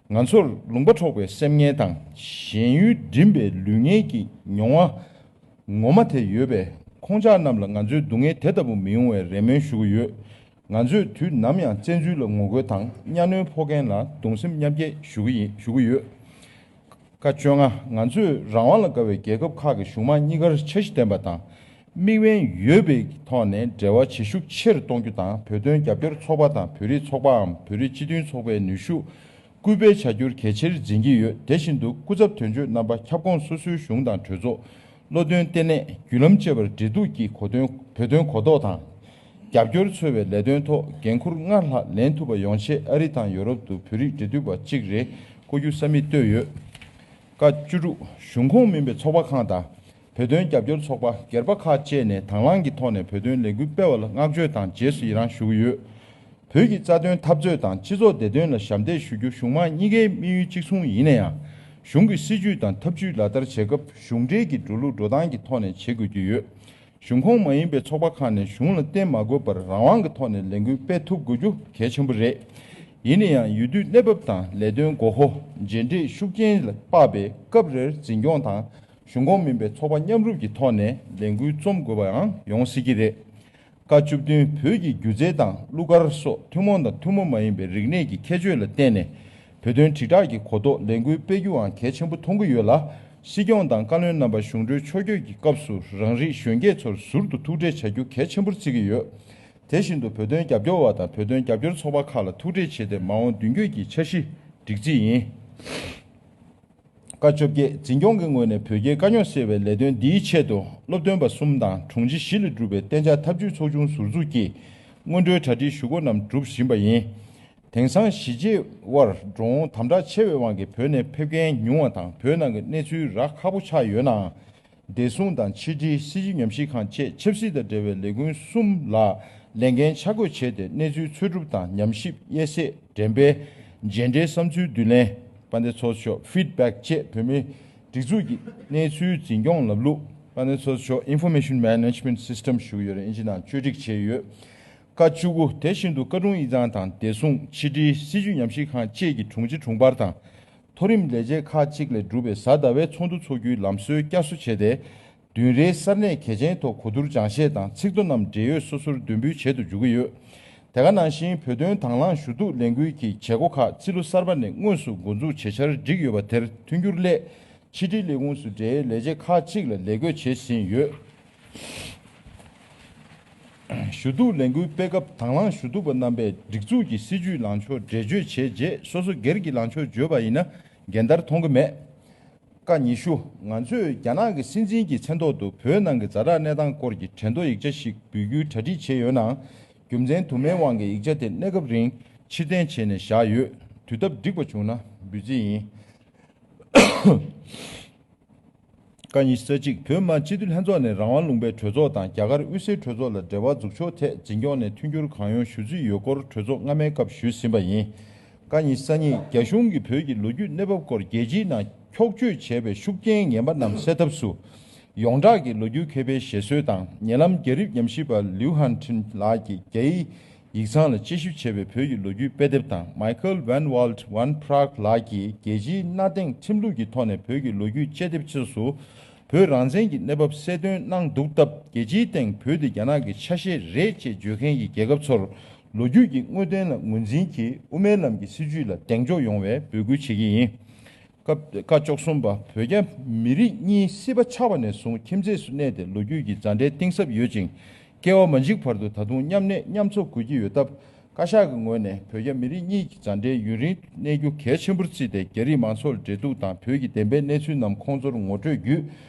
ང་ཚོར་ལུང་པ་འཕྲོག་པའི་སེམས་ངལ་དང་། གཞན་ཡུལ་འགྲིམས་པའི་ལུས་ངལ་གྱི་མྱོང་བ་ངོ་མ་དེ་ཡོད་པས། ཁོང་ཅག་རྣམས་ལ་ང་ཚོའི་སྡུག་བསྔལ་དེ་ལྟ་བུ་མི་ཡོང་བའི་རེ་སྨོན་ཞུ་གི་ཡོད། ང་ཚོས་དུས་ནམ་ཡང་བཙན་འཛུལ་ལ་ངོ་རྒོལ་དང་གཉའ་གནོན་ཕོག་མཁན་ལ་གདུང་སེམས་མཉམ་སྐྱེད་ཞུ་གི་ཡིན་ཞུ་གི་ཡོད། བཀའ་བཅོ་ལྔ། ང་ཚོས་རང་དབང་ལ་དགའ་བའི་རྒྱལ་ཁབ་ཁག་གི་གཞུང་མང་གཉིས་ཀར་འཆར་གཞི་ལྡན་པ་དང་། དམིགས་འབེན་ཡོད་པའི་ཐོག་ནས་འབྲེལ་བ་བྱེད་ཤུགས་ཆེ་རུ་གཏོང་རྒྱུ་དང་། བོད་དོན་རྒྱབ་སྐྱོར་ཚོགས་པ་དང་བོད་རིགས་ཚོགས་པའམ་བོད་རིགས་སྤྱི་མཐུན་ཚོགས་པའི་ནུས་ཤུགས་སྐུལ་སྤེལ་བྱ་རྒྱུར་གལ་ཆེར་འཛིན་གྱི་ཡོད། དེ་བཞིན་དུ་སྐུ་ཚབ་དོན་གཅོད་རྣམ་པ་ཁྱབ་ཁོངས་སོ་སོའི་གཞུང་དང་གྲོས་ཚོགས། བློ་འདོན་ལྟེ་གནས། བརྒྱུད་ལམ་བཅས་པར་འབྲེལ་གཏུག་གིས་གོ་དོན་བོད་དོན་གོ་རྟོགས་དང་། རྒྱབ་སྐྱོར་འཚོལ་བའི་ལས་དོན་ཐོག་འགན་འཁུར་སྔར་ལྷག་ལེན་ཐུབ་པ་ཡོང་ཆེད་ཨ་རི་དང་ཡོ་རོབ་ཏུ་བོད་རིགས་འབྲེལ་མཐུད་པ་གཅིག་རེ་བསྐོ་རྒྱུ་ས་མིག་བཏོད་ཡོད། བཀའ་བཅུ་དྲུག་གཞུང་ཁོངས་མིན་པའི་ཚོགས་པ་ཁག་དང་། བོད་དོན་རྒྱབ་སྐྱོར་ཚོགས་པ་སྒེར་པ་ཁག་བཅས་ནས་དང་བླངས་ཀྱི་ཐོག་ནས་བོད་དོན་ལས་འགུལ་སྤེལ་བ་ལ་བསྔགས་བརྗོད་དང་རྗེས་སུ་ཡི་རང་ཞུ་གི་ཡོད། བོད་ཀྱི་རྩ་དོན་འཐབ་རྩོད་དང་སྤྱི་ཚོགས་བདེ་དོན་ལ་ཞབས་འདེགས་ཞུ་རྒྱུ་གཞུང་མང་གཉིས་ཀའི་དམིགས་ཡུལ་གཅིག་མཚུངས་ཡིན་ན་ཡང་། གཞུང་གི་སྲིད་ཇུས་དང་ཐབས་ཇུས་ལག་བསྟར་བྱེད་སྐབས་གཞུང་འབྲེལ་གྱི་འགྲོ་ལུགས་འགྲོ་སྟངས་ཀྱི་ཐོག་ནས་བྱེད་དགོས་ཀྱི་ཡོད། གཞུང་ཁོངས་མ་ཡིན་པའི་ཚོགས་པ་ཁག་ནས་གཞུང་ལ་བརྟེན་མ་དགོས་པར་རང་དབང་གི་ཐོག་ནས་ལས་འགུལ་སྤེལ་ཐུབ་དགོས་རྒྱུ་གལ་ཆེན་པོ་རེད། ཡིན་ན་ཡང་ཡུལ་དུས་གནས་བབ་དང་ལས་དོན་དགོས་མཁོ། མཇལ་འཕྲད་ཤུགས་རྐྱེན་ལ་དཔག་པའི་སྐབས་རེར་འཛིན་སྐྱོང་དང་གཞུང་ཁོངས་མིན་པའི་ཚོགས་པ་མཉམ་རུབ་ཀྱི་ཐོག་ནས་ལས་འགུལ་རྩོམ་དགོས་པའང་ཡོང་སྲིད་ཀྱི་རེད། བཀའ་བཅུ་བདུན། བོད་ཀྱི་སྒྱུ་རྩལ་དང་གླུ་གར་སོགས་ཐུན་མོང་དང་ཐུན་མོང་མ་ཡིན་པའི་རིག་གནས་ཀྱི་ཁྱད་ཆོས་ལ་བརྟེན་ནས་བོད་དོན་དྲིལ་བསྒྲགས་ཀྱི་གོ་རྟོགས་ལས་འགུལ་སྤེལ་རྒྱུའང་གལ་ཆེན་པོ་མཐོང་གི་ཡོད་ལ། སྲིད་སྐྱོང་དང་བཀའ་བློན་རྣམ་པ་གཞུང་འབྲེལ་ཕྱོགས་བསྐྱོད་ཀྱི་སྐབས་སུ་རང་རིགས་གཞོན་སྐྱེས་ཚོར་ཟུར་དུ་ཐུག་འཕྲད་བྱ་རྒྱུ་གལ་ཆེན་པོར་བརྩི་གི་ཡོད། དེ་བཞིན་དུ་བོད་དོན་རྒྱབ་སྐྱོར་བ་དང་བོད་དོན་རྒྱབ་སྐྱོར་ཚོགས་པ་ཁག་ལ་ཐུག་འཕྲད་བྱས་ཏེ་མ་འོངས་མདུན་སྐྱོད་ཀྱི་འཆར་གཞི་སྒྲིག་རྩིས་ཡིན། བཀའ་བཅོ་བརྒྱད། འཛིན་སྐྱོང་གི་ངོས་ནས་བོད་རྒྱའི་དཀའ་རྙོག་སེལ་བའི་ལས་དོན་འདིའི་ཆེད་དུ་སློབ་སྟོན་པ་གསུམ་དང་དྲུང་ཆེ་བཞི་ལས་གྲུབ་པའི་གཏན་འཇགས་ཐབས་ཇུས་ཚོགས་ཆུང་ཟུར་འཛུགས་ཀྱིས་སྔོན་འགྲོའི་གྲ་སྒྲིག་ཞུ་སྒོ་རྣམས་གྲུབ་བཞིན་པ་ཡིན། དེང་སང་གཞིས་བྱེས་དབར་འགྲོ་འོང་དམ་དྲག་ཆེ་བའི་དབང་གིས་བོད་ནས་ཕེབས་མཁན་ཉུང་བ་དང་། བོད་ནང་གི་གནས་ཚུལ་རག་ཁག་པོ་ཆགས་ཡོད་ནའང་། བདེ་སྲུང་དང་ཕྱི་འབྲེལ། སྲིད་བྱུས་ཉམས་ཞིབ་ཁང་བཅས་ཆབ་སྲིད་དང་འབྲེལ་བའི་ལས་ཁུངས་གསུམ་ལ་ལས་འགན་ཆ་བགོས་བྱས་ཏེ། གནས་ཚུལ་འཚོལ་སྒྲུབ་དང་ཉམས་ཞིབ། དབྱེ་གསེས། འགྲེམས་སྤེལ། རྗེས་འབྲེལ་བསམ་ཚུལ་བསྡུ་ལེན། དཔལ་ལྡན་ཚོགས་གཙོ་མཆོག་ཕིཌ་བེག་བཅས་བོད་མིའི་སྒྲིག་འཛུགས་ཀྱི་གནས་ཚུལ་འཛིན་སྐྱོང་ལམ་ལུགས། དཔལ་ལྡན་ཚོགས་གཙོ་མཆོག་Information Management System ཞུ་གི་ཡོད་རེད། ཨིན་ཇི་ནང་བཅོས་སྒྲིག་བྱས་ཡོད། བཀའ་བཅུ་དགུ། དེ་བཞིན་དུ་བཀའ་དྲུང་ཡིག་ཚང་དང་བདེ་སྲུང་། ཕྱི་དྲིལ། སྲིད་བྱུས་ཉམས་ཞིབ་ཁང་བཅས་ཀྱི་དྲུང་ཆེ་དྲུང་འཕར་དང་། མཐོ་རིམ་ལས་བྱེད་ཁག་ཅིག་ལས་གྲུབ་པའི་གཟའ་ཟླ་བའི་ཚོགས་འདུ་འཚོགས་རྒྱུའི་ལམ་སྲོལ་བསྐྱར་གསོ་བྱས་ཏེ། བདུན་རེའི་གསར་གནས་གལ་ཆེན་ཐོག་གོ་བསྡུར་སྦྱང་བཤད་དང་ཚིག་ཐོ་རྣམས་འབྲེལ་ཡོད་སོ་སོར་འདོན་འབུལ་བྱེད་དུ་འཇུག་གི་ཡོད། དེ་ག་ནང་བཞིན་བོད་དོན་དང་བླངས་ཞུ་གཏུག་ལས་འགུལ་གྱི་བྱེད་སྒོ་ཁག་རྩིས་ལོ་གསར་པ་ནས་དངོས་སུ་འགོ་འཛུགས་བྱེད་འཆར་བསྒྲིགས་ཡོད་པ་དེར་མཐུན་འགྱུར་སླད། ཕྱི་དྲིལ་ལས་ཁུངས་སུ་འབྲེལ་ཡོད་ལས་བྱེད་ཁག་ཅིག་ལ་ལས་བགོས་བྱས་ཟིན་ཡོད། ཞུ་གཏུག་ལས་འགུལ་སྤེལ་སྐབས་དང་བླངས་ཞུ་གཏུག་པ་རྣམ་པས་སྒྲིག་འཛུགས་ཀྱི་སྲིད་ཇུས་ལངས་ཕྱོགས་འགྲེལ་བརྗོད་བྱས་རྗེས། སོ་སོ་སྒེར་གྱི་ལངས་ཕྱོགས་བརྗོད་པ་ཡིན་ན་འགལ་ཟླར་མཐོང་གི་མེད། ཀ་ཉི་ཤུ། ང་ཚོས་རྒྱ་ནག་གི་སྲིད་འཛིན་གྱི་མཚན་ཐོག་ཏུ་བོད་ནང་གི་ཛ་དྲག་གནས་སྟངས་སྐོར་གྱི་གྲལ་མཐོ་ཡིག་ཆ་ཞིག་འབུལ་རྒྱུའི་གྲ་སྒྲིག་བྱས་ཡོད་ནའང་། རྒྱུ་མཚན་དུ་མའི་དབང་གིས་ཡིག་ཆ་དེ་གནས་སྐབས་རིང་ཕྱིར་འཐེན་བྱས་ནས་བཞག་ཡོད། དུས་སྟབས་འགྲིག་པ་བྱུང་ན་འབུལ་རྩིས་ཡིན། ཀ་ཉི་ཤུ་རྩ་གཅིག། བོད་མི་མང་སྤྱི་འཐུས་ལྷན་ཚོགས་ནས་རང་དབང་ལུང་པའི་གྲོས་ཚོགས་དང་རྒྱ་གར་དབུས་སའི་གྲོས་ཚོགས་ལ་འབྲེལ་བ་འཛུགས་ཕྱོགས་ཐད་འཛིན་སྐྱོང་ནས་མཐུན་འགྱུར་གང་ཡོང་ཞུ་རྩིས་ཡོད་སྐོར་གྲོས་ཚོགས་སྔ་མའི་སྐབས་ཞུས་ཟིན་པ་ཡིན། ཀ་ཉི་ཤུ་རྩ་གཉིས། རྒྱ་གཞུང་གིས་བོད་ཀྱི་ལོ་རྒྱུས་གནས་བབ་སྐོར་རྒྱལ་སྤྱིའི་ནང་འཁྱོག་བརྗོད་བྱས་པའི་ཤུགས་རྐྱེན་ངན་པ་རྣམས་སེལ་ཐབས་སུ། ཡོངས་གྲགས་ཀྱི་ལོ་རྒྱུས་མཁས་པའི་ཞལ་གསོལ་དང་། ཉེ་ལམ་རྒྱ་རིགས་ཉམས་ཞིབ་པ་ལིའུ་ཧན་ཁྲིན་ལགས་ཀྱིས་རྒྱ་ཡིག་ཡིག་ཚང་ལ་དཔྱད་ཞིབ་བྱས་པའི་བོད་ཀྱི་ལོ་རྒྱུས་དཔེ་དེབ་དང་། མའི་ཁལ་ཝན་ཝལ་ཝན་པྲག་ལགས་ཀྱིས་རྒྱལ་སྤྱིའི་གནའ་དེང་ཁྲིམས་ལུགས་ཀྱི་ཐོག་ནས་བོད་ཀྱི་ལོ་རྒྱུས་དཔྱད་དེབ་ཕྱོགས་སུ། བོད་རང་བཙན་གྱི་གནས་བབ་གསལ་སྟོན་གནང་འདུག་སྟབས། རྒྱལ་སྤྱིའི་སྟེང་བོད་དེ་རྒྱ་ནག་གི་ཆ་ཤས་རེད་ཅེས་བརྗོད་མཁན་གྱི་རྒྱལ་ཁབ་ཚོར་ལོ་རྒྱུས་ཀྱི་དངོས་དོན་ལ་ངོས་འཛིན་གྱིས་དབུ་མའི་ལམ་གྱི་སྲིད་བྱུས་ལ་གདེང་འཇོག་ཡོང་བའི་འབོད་སྐུལ་བྱེད་ཀྱི་ཡིན། སྐབས་ཀ་བཅུ་གསུམ་པ། བོད་རྒྱ་མི་རིགས་གཉིས་སྲིད་པ་ཆགས་པ་ནས་བཟུང་ཁྱིམ་མཚེས་སུ་གནས་ཏེ་ལོ་རྒྱུས་ཀྱི་མཛའ་འབྲེལ་གཏིང་ཟབ་ཡོད་ཅིང་། སྐྱེ་བ་མ་འཇིག་བར་དུ་ད་དུང་མཉམ་གནས་མཉམ་འཚོ་དགོས་ཀྱི་ཡོད་སྟབས། བཀའ་ཤག་གི་ངོས་ནས་བོད་རྒྱ་མི་རིགས་གཉིས་ཀྱི་མཛའ་འབྲེལ་ཡུན་རིང་གནས་རྒྱུ་གལ་ཆེན་པོར་བརྩིས་ཏེ། རྒྱ་རིགས་མང་ཚོགས་ལ་འབྲེལ་གཏུག་དང་བོད་ཀྱི་བདེན་པའི་གནས་ཚུལ་རྣམས་ཁོང་ཚོར་ངོ་སྤྲོད་བརྒྱུད།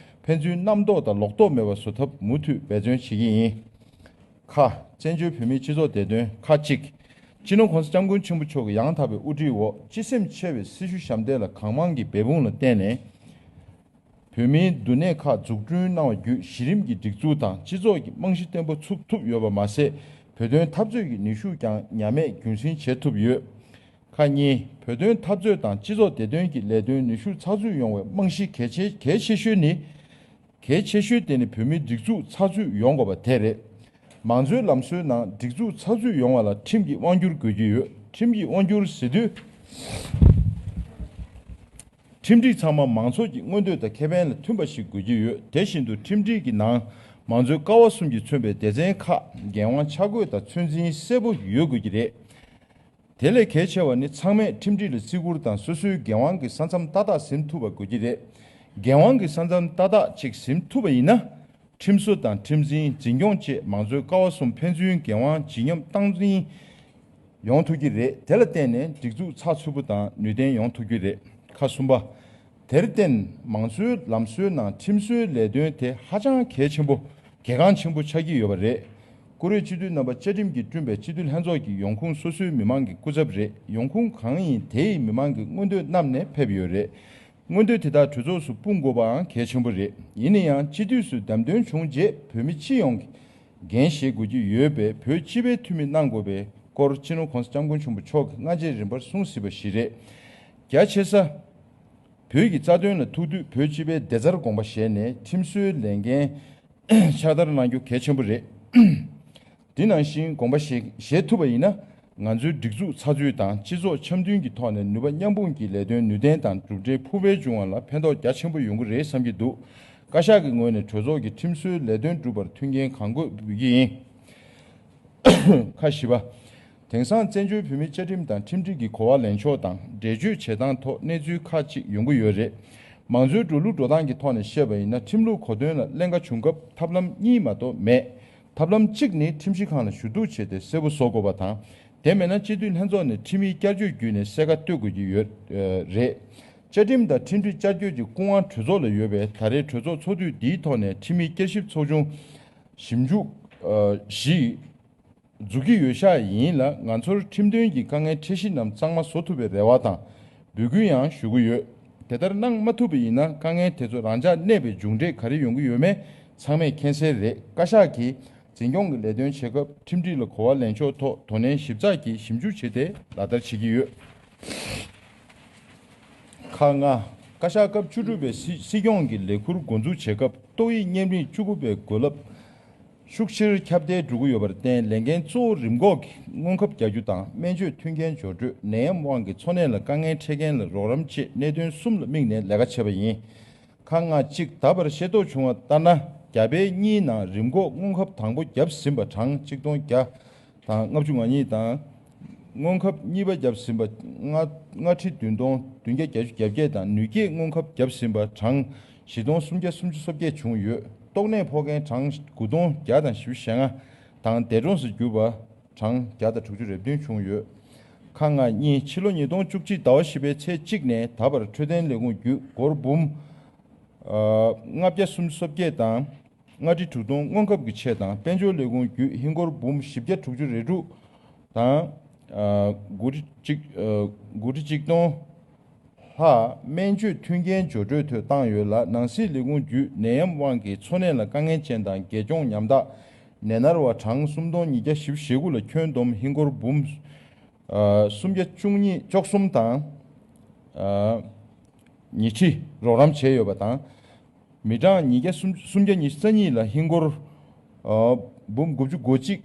ཕན་ཚུན་རྣམ་རྟོག་དང་ལོག་རྟོག་མེད་པར་བཟོ་ཐབས་མུ་མཐུད་འབད་བརྩོན་བྱེད་ཀྱི་ཡིན། ཁ། བཙན་བྱོལ་བོད་མིའི་སྤྱི་ཚོགས་བདེ་དོན། ཁ་གཅིག། སྤྱི་ནོར་༸གོང་ས་༸སྐྱབས་མགོན་ཆེན་པོ་མཆོག་གི་ཡང་དག་པའི་དབུ་ཁྲིད་འོག་སྤྱི་སེམས་ཆེ་བའི་སྲི་ཞུ་ཞབས་འདེགས་ལ་གང་མང་གིས་འབད་འབུངས་ལ་བརྟེན་ནས། བོད་མིའི་འདུ་གནས་ཁག་འཛུགས་སྐྲུན་གནང་བ་བརྒྱུད། གཞི་རིམ་གྱི་སྒྲིག་འཛུགས་དང་སྤྱི་ཚོགས་ཀྱི་རྨང་གཞི་བརྟན་པོ་ཚུགས་ཐུབ་ཡོད་པ་མ་ཟད། བོད་དོན་འཐབ་རྩོད་ཀྱི་ནུས་ཤུགས་ཀྱང་ཉམས་མེད་རྒྱུན་སྲིང་བྱེད་ཐུབ་ཡོད། ཁ་གཉིས། བོད་དོན་འཐབ་རྩོད་དང་སྤྱི་ཚོགས་བདེ་དོན་གྱི་ལས་དོན་ནུས་ཤུགས་ཚགས་ཚུད་ཡོང་བའི་རྨང་གཞི་གལ་ཆེ་གལ་ཆེ་ཤོས་ནི། གལ་ཆེ་ཤོས་དེ་ནི་བོད་མིའི་སྒྲིག་འཛུགས་ཚགས་ཚུད་ཡོང་དགོས་པ་དེ་རེད། མང་གཙོའི་ལམ་སྲོལ་ནང་སྒྲིག་འཛུགས་ཚགས་ཚུད་ཡོང་བ་ལ་ཁྲིམས་ཀྱི་དབང་སྒྱུར་དགོས་ཀྱི་ཡོད། ཁྲིམས་ཀྱི་དབང་སྒྱུར་ཟེར་དུས། ཁྲིམས་སྒྲིག་ཚང་མ་མང་ཚོགས་ཀྱི་མངོན་འདོད་དང་ཁེ་ཕན་ལ་མཐུན་པ་ཞིག་དགོས་ཀྱི་ཡོད། དེ་བཞིན་དུ་ཁྲིམས་སྒྲིག་གི་ནང་མང་གཙོའི་ཀ་བ་གསུམ་གྱིས་མཚོན་པའི་སྡེ་ཚན་ཁག་འགན་དབང་ཆ་བགོས་དང་ཚོད་འཛིན་གསལ་པོ་ཡོད་དགོས་ཀྱི་རེད། དེ་ལས་གལ་ཆེ་བ་ནི་ཚང་མས་ཁྲིམས་སྒྲིག་ལ་བརྩི་བཀུར་དང་སོ་སོའི་འགན་དབང་གི་ས་མཚམས་ཏག་ཏག་ཟིན་ཐུབ་པ་དགོས་ཀྱི་རེད། འགན་དབང་གི་ས་མཚམས་ཏག་ཏག་ཅིག་ཟིན་ཐུབ་པ་ཡིན་ན། ཁྲིམས་བཟོ་དང་ཁྲིམས་འཛིན་འཛིན་སྐྱོང་བཅས་མང་གཙོའི་ཀ་བ་གསུམ་ཕན་ཚུན་འགན་དབང་ཇི་སྙམ་སྟངས་འཛིན་ཡོང་ཐུབ་ཀྱི་རེད། དེ་ལ་བརྟེན་ནས་སྒྲིག་འཛུགས་ཚགས་ཚུད་པོ་དང་ནུས་ལྡན་ཡོང་ཐུབ་ཀྱི་རེད། ཁ་གསུམ་པ། དེར་བརྟེན་མང་གཙོའི་ལམ་སྲོལ་ནང་ཁྲིམས་བཟོའི་ལས་དོན་དེ་ཧ་ཅང་གལ་ཆེན་པོ་གལ་འགངས་ཆེན་པོ་ཆགས་ཀྱི་ཡོད་པ་རེད། བཀུར་འོས་སྤྱི་འཐུས་རྣམ་པ་བཅའ་ཁྲིམས་ཀྱིས་བསྐྲུན་པའི་སྤྱི་འཐུས་ལྷན་ཚོགས་ཀྱི་ཡོང་ཁུངས་སོ་སོའི་མི་མང་གི་སྐུ་ཚབ་རེད། ཡོང་ཁུངས་གང་ཡིན་དེ་ཡི་མི་མང་གི་མངོན་འདོད་བསྣམས་ནས་ཕེབས་ཡོད་རེད། མངོན་འདོད་དེ་དག་གྲོས་ཚོགས་སུ་སྤུངས་དགོས་པའང་གལ་ཆེན་པོ་རེད། ཡིན་ན་ཡང་སྤྱི་འཐུས་སུ་བདམས་ཐོན་བྱུང་རྗེས་བོད་མི་སྤྱི་ཡོངས་ཀྱིས་འགན་བཞེས་དགོས་ཀྱི་ཡོད་པས། བོད་སྤྱི་པའི་འཐུས་མི་གནང་དགོས་པའི་སྐོར་སྤྱི་ནོར་༸གོང་ས་༸སྐྱབས་མགོན་ཆེན་པོ་མཆོག་གིས་སྔ་རྗེས་རིམ་པར་གསུངས་ཟིན་པ་ཞིག་རེད། རྒྱ་ཆེ་ས། བོད་ཀྱི་རྩ་དོན་ལ་ཐུག་དུས་བོད་སྤྱི་པའི་བདེ་རྩར་དགོངས་པ་བཞེས་ནས་ཁྲིམས་བཟོའི་ལས་འགན་ཕྱག་བསྟར་གནང་རྒྱུ་གལ་ཆེན་པོ་རེད། འདི་ནང་བཞིན་དགོངས་པ་བཞེས་བཞེས་ཐུབ་པ་ཡིན་ན། ང་ཚོའི་སྒྲིག་འཛུགས་ཚགས་ཚུད་དང་སྤྱི་ཚོགས་འཆམ་མཐུན་གྱི་ཐོག་ནས་ནུས་པ་མཉམ་སྤུངས་ཀྱིས་ལས་དོན་ནུས་ལྡན་དང་གྲུབ་འབྲས་ཕུན་སྦྱོར་འབྱུང་བ་ལ་ཕན་ཐོགས་རྒྱ་ཆེན་པོ་ཡོང་གི་རེད་བསམ་གྱི་འདུག་བཀའ་ཤག་གི་ངོས་ནས་གྲོས་ཚོགས་ཀྱི་ཁྲིམས་བཟོའི་ལས་དོན་སྒྲུབ་པར་མཐུན་རྐྱེན་གང་དགོས་འབུལ་གྱི་ཡིན། ཁ་བཞི་པ། དེང་སང་བཙན་བྱོལ་བོད་མིའི་བཅའ་ཁྲིམས་དང་ཁྲིམས་སྒྲིག་གི་གོ་བ་ལེན་ཕྱོགས་དང་འགྲེལ་བརྗོད་བྱེད་སྟངས་ཐོག་གནས་ཚུལ་ཁག་ཅིག་ཡོང་གི་ཡོད་རེད། མང་གཙོའི་འགྲོ་ལུགས་འགྲོ་སྟངས་ཀྱི་ཐོག་ནས་བཤད་པ་ཡིན་ན། ཁྲིམས་ལུགས་གོ་དོན་ལ་ཀླན་ཀ་བྱུང་སྐབས་ཐབས་ལམ་གཉིས་མ་གཏོགས་མེད། ཐབས་ལམ་གཅིག་ནི་ཁྲིམས་ཞིབ་ཁང་ལ་ཞུ་གཏུག་བྱས་ཏེ་གསལ་པོ་བཟོ་དགོས་པ་དང་། དེ་མེད་ན་སྤྱི་འཐུས་ལྷན་ཚོགས་ནས་ཁྲིམས་ཡིག་བསྐྱར་བཅོས་བརྒྱུད་ནས་གསལ་ཁ་གཏོད་དགོས་ཀྱི་ཡོད་རེད། བཅའ་ཁྲིམས་དང་ཁྲིམས་སྒྲིག་བསྐྱར་བཅོས་ཀྱི་སྐུ་དབང་གྲོས་ཚོགས་ལ་ཡོད་པས། ད་རེས་གྲོས་ཚོགས་ཚོགས་དུས་འདིའི་ཐོག་ནས་ཁྲིམས་མི་བསྐྱར་ཞིབ་ཚོགས་ཆུང་ཞིབ་འཇུག་ཨ་བཞི་འཛུགས་ཀྱི་ཡོད་ཤག་ཡིན་ལ། ང་ཚོར་ཁྲིམས་དོན་གྱི་དཀའ་ངལ་འཕྲད་གཞི་རྣམས་གཙང་མ་བཟོ་ཐུབ་པའི་རེ་བ་དང་འབོད་སྐུལ་ཡང་ཞུ་གི་ཡོད། དེ་ལྟར་གནང་མ་ཐུབ་པ་ཡིན་ན། དཀའ་ངལ་དེ་ཚོ་རང་འཇགས་གནས་པའི་མཇུག་འབྲས་ག་རེ་ཡོང་གི་ཡོད་མེད་ཚང་མས་མཁྱེན་གསལ་རེད། བཀའ་ཤག་གིས་འཛིན་སྐྱོང་གི་ལས་དོན་བྱེད་སྐབས་ཁྲིམས་སྒྲིག་ལ་གོ་བ་ལེན་ཕྱོགས་ཐོག་དོ་ནན་ཞིབ་ཚགས་ཀྱིས་ཞིབ་འཇུག་བྱས་ཏེ་ལག་བསྟར་བྱེད་ཀྱི་ཡོད། ཁག་ལྔ། བཀའ་ཤག་སྐབས་བཅུ་དྲུག་པའི་སྲིད་སྲིད་སྐྱོང་གི་ལས་ཁུར་འགོ་འཛུགས་བྱེད་སྐབས། ཏོག་དབྱིབས་གཉན་རིམས་བཅུ་དགུ་པའི་འགོས་ལངས་ཤུགས་ཆེར་ཁྱབ་གདལ་འགྲོ་གི་ཡོད་པར་བརྟེན། ལས་འགན་གཙོ་བོ་རིམས་འགོག་གི་སྔོན་ཁབ་རྒྱག་རྒྱུ་དང་། སྨན་བཅོས་མཐུན་རྐྱེན་སྦྱོར་སྤྲོད། ནད་ཡམས་དབང་གིས་འཚོ་གནས་ལ་དཀའ་ངལ་འཕྲད་མཁན་ལ་རོགས་རམ་བཅས་གནད་དོན་གསུམ་ལ་དམིགས་ནས་ལས་ཀ་བྱས་པ་ཡིན། ཁག་ལྔ་གཅིག། ད་བར་ཤེས་རྟོགས་བྱུང་བ་ལྟར་ན། རྒྱ་བལ་གཉིས་ནང་རིམས་འགོག་སྔོན་ཁབ་དང་པོ་བརྒྱབ་ཟིན་པ་གྲངས་གཅིག་སྟོང་བརྒྱ་དང་ལྔ་བཅུ་ང་གཉིས་དང་། སྔོན་ཁབ་གཉིས་པ་བརྒྱབ་ཟིན་པ་ལྔ་ལྔ་ཁྲི་བདུན་སྟོང་བདུན་བརྒྱ་བརྒྱད་ཅུ་གྱ་བརྒྱད་དང་། ནུས་སྐྱེད་སྔོན་ཁབ་བརྒྱབ་ཟིན་པ་གྲངས་བཞི་སྟོང་སུམ་བརྒྱ་སུམ་ཅུ་སོ་བརྒྱད་བྱུང་ཡོད། ཏོག་ནད་ཕོག་མཁན་གྲངས་དགུ་སྟོང་བརྒྱ་དང་བཞི་བཅུ་ཞེ་ལྔ་དང་། འདས་གྲོངས་སུ་གྱུར་པ་གྲངས་བརྒྱ་དང་དྲུག་ཅུ་རེ་བདུན་བྱུང་ཡོད། ཁག་ལྔ་གཉིས། ཕྱི་ལོ་ཉིས་སྟོང་བཅུ་གཅིག་ཟླ་བ་བཞི་པའི་ཚེས་གཅིག་ནས་ད་བར་འཕྲོད་བསྟེན་ལས་ཁུངས་བརྒྱུད་སྒོར་འབུམ་ལྔ་བརྒྱ་སུམ་ཅུ་སོ་བརྒྱད་དང་། ལྔ་ཁྲི་དྲུག་སྟོང་སྔོན་ཁབ་ཀྱི་ཆེད་དང་། དཔལ་འབྱོར་ལས་ཁུངས་བརྒྱུད་ཧིན་སྒོར་འབུམ་བཞི་བརྒྱ་དྲུག་ཅུ་རེ་དྲུག་དང་། དགུ་ཁྲི་གཅིག་དགུ་ཁྲི་གཅིག་སྟོང་ལྷག་སྨན་བཅོས་མཐུན་རྐྱེན་སྦྱོར་སྤྲོད་ཐོག་བཏང་ཡོད་ལ། ནང་སྲིད་ལས་ཁུངས་བརྒྱུད་ནད་ཡམས་དབང་གིས་འཚོ་གནས་ལ་དཀའ་ངལ་ཅན་དང་། རྒས་གྱོང་ཉམ་ཐག་ནད་མནར་བ་གྲངས་སུམ་སྟོང་ཉིས་བརྒྱ་བཞི་བཅུ་ཞེ་དགུ་ལ་ཁྱོན་བསྡོམས་ཧིན་སྒོར་འབུམ་སུམ་བརྒྱ་བཅུ་གཉིས་བཅུ་གསུམ་དང་ཉི་ཁྲི་རོགས་རམ་བྱས་ཡོད་པ་དང་། མི་གྲངས་ཉིས་བརྒྱ་སུམ་སུམ་བརྒྱ་ཉི་ཤུ་རྩ་གཉིས་ལ་ཧིན་སྒོར་འབུམ་དགུ་བཅུ་གོ་གཅིག་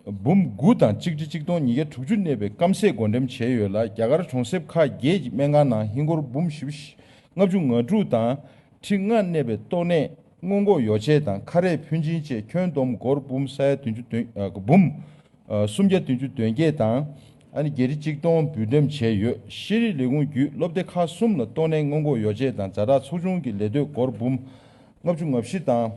འབུམ་དགུ་དང་གཅིག་ཁྲི་གཅིག་སྟོང་ཉིས་བརྒྱ་དྲུག་ཅུ་གནས་པའི་སྐམ་ཟས་བགོ་འགྲེམས་བྱས་ཡོད་ལ། རྒྱ་གར་གྲོང་གསེབ་ཁག་བརྒྱད་ཀྱི་སྨན་ཁང་ནང་ཧིན་སྒོར་འབུམ་བཞི་བཅུ་ལྔ་བཅུ་ང་དྲུག་དང་ཁྲི་ལྔ་གནས་པའི་ཏོག་ནད་སྔོན་འགོག་ཡོ་བྱད་དང་ཁ་རས་ཕོན་ཆེན་བཅས་ཁྱོན་བསྡོམས་སྒོར་འབུམ་ས་ཡ་བདུན་ཅུ་དོན་ཨ་འབུམ་ཨ་སུམ་བརྒྱ་བདུན་ཅུ་དོན་བརྒྱད་དང་། ཨ་ནི་བརྒྱད་ཁྲི་གཅིག་སྟོང་འབུལ་འགྲེམས་བྱས་ཡོད། ཤེས་རིག་ལས་ཁུངས་བརྒྱུད་སློབ་སྡེ་ཁག་གསུམ་ལ་ཏོག་ནད་སྔོན་འགོག་ཡོ་བྱད་དང་ཛ་དྲག་ཚོགས་ཆུང་གི་ལས་དོད་སྒོར་འབུམ་ལྔ་བཅུ་ང་བཞི་དང་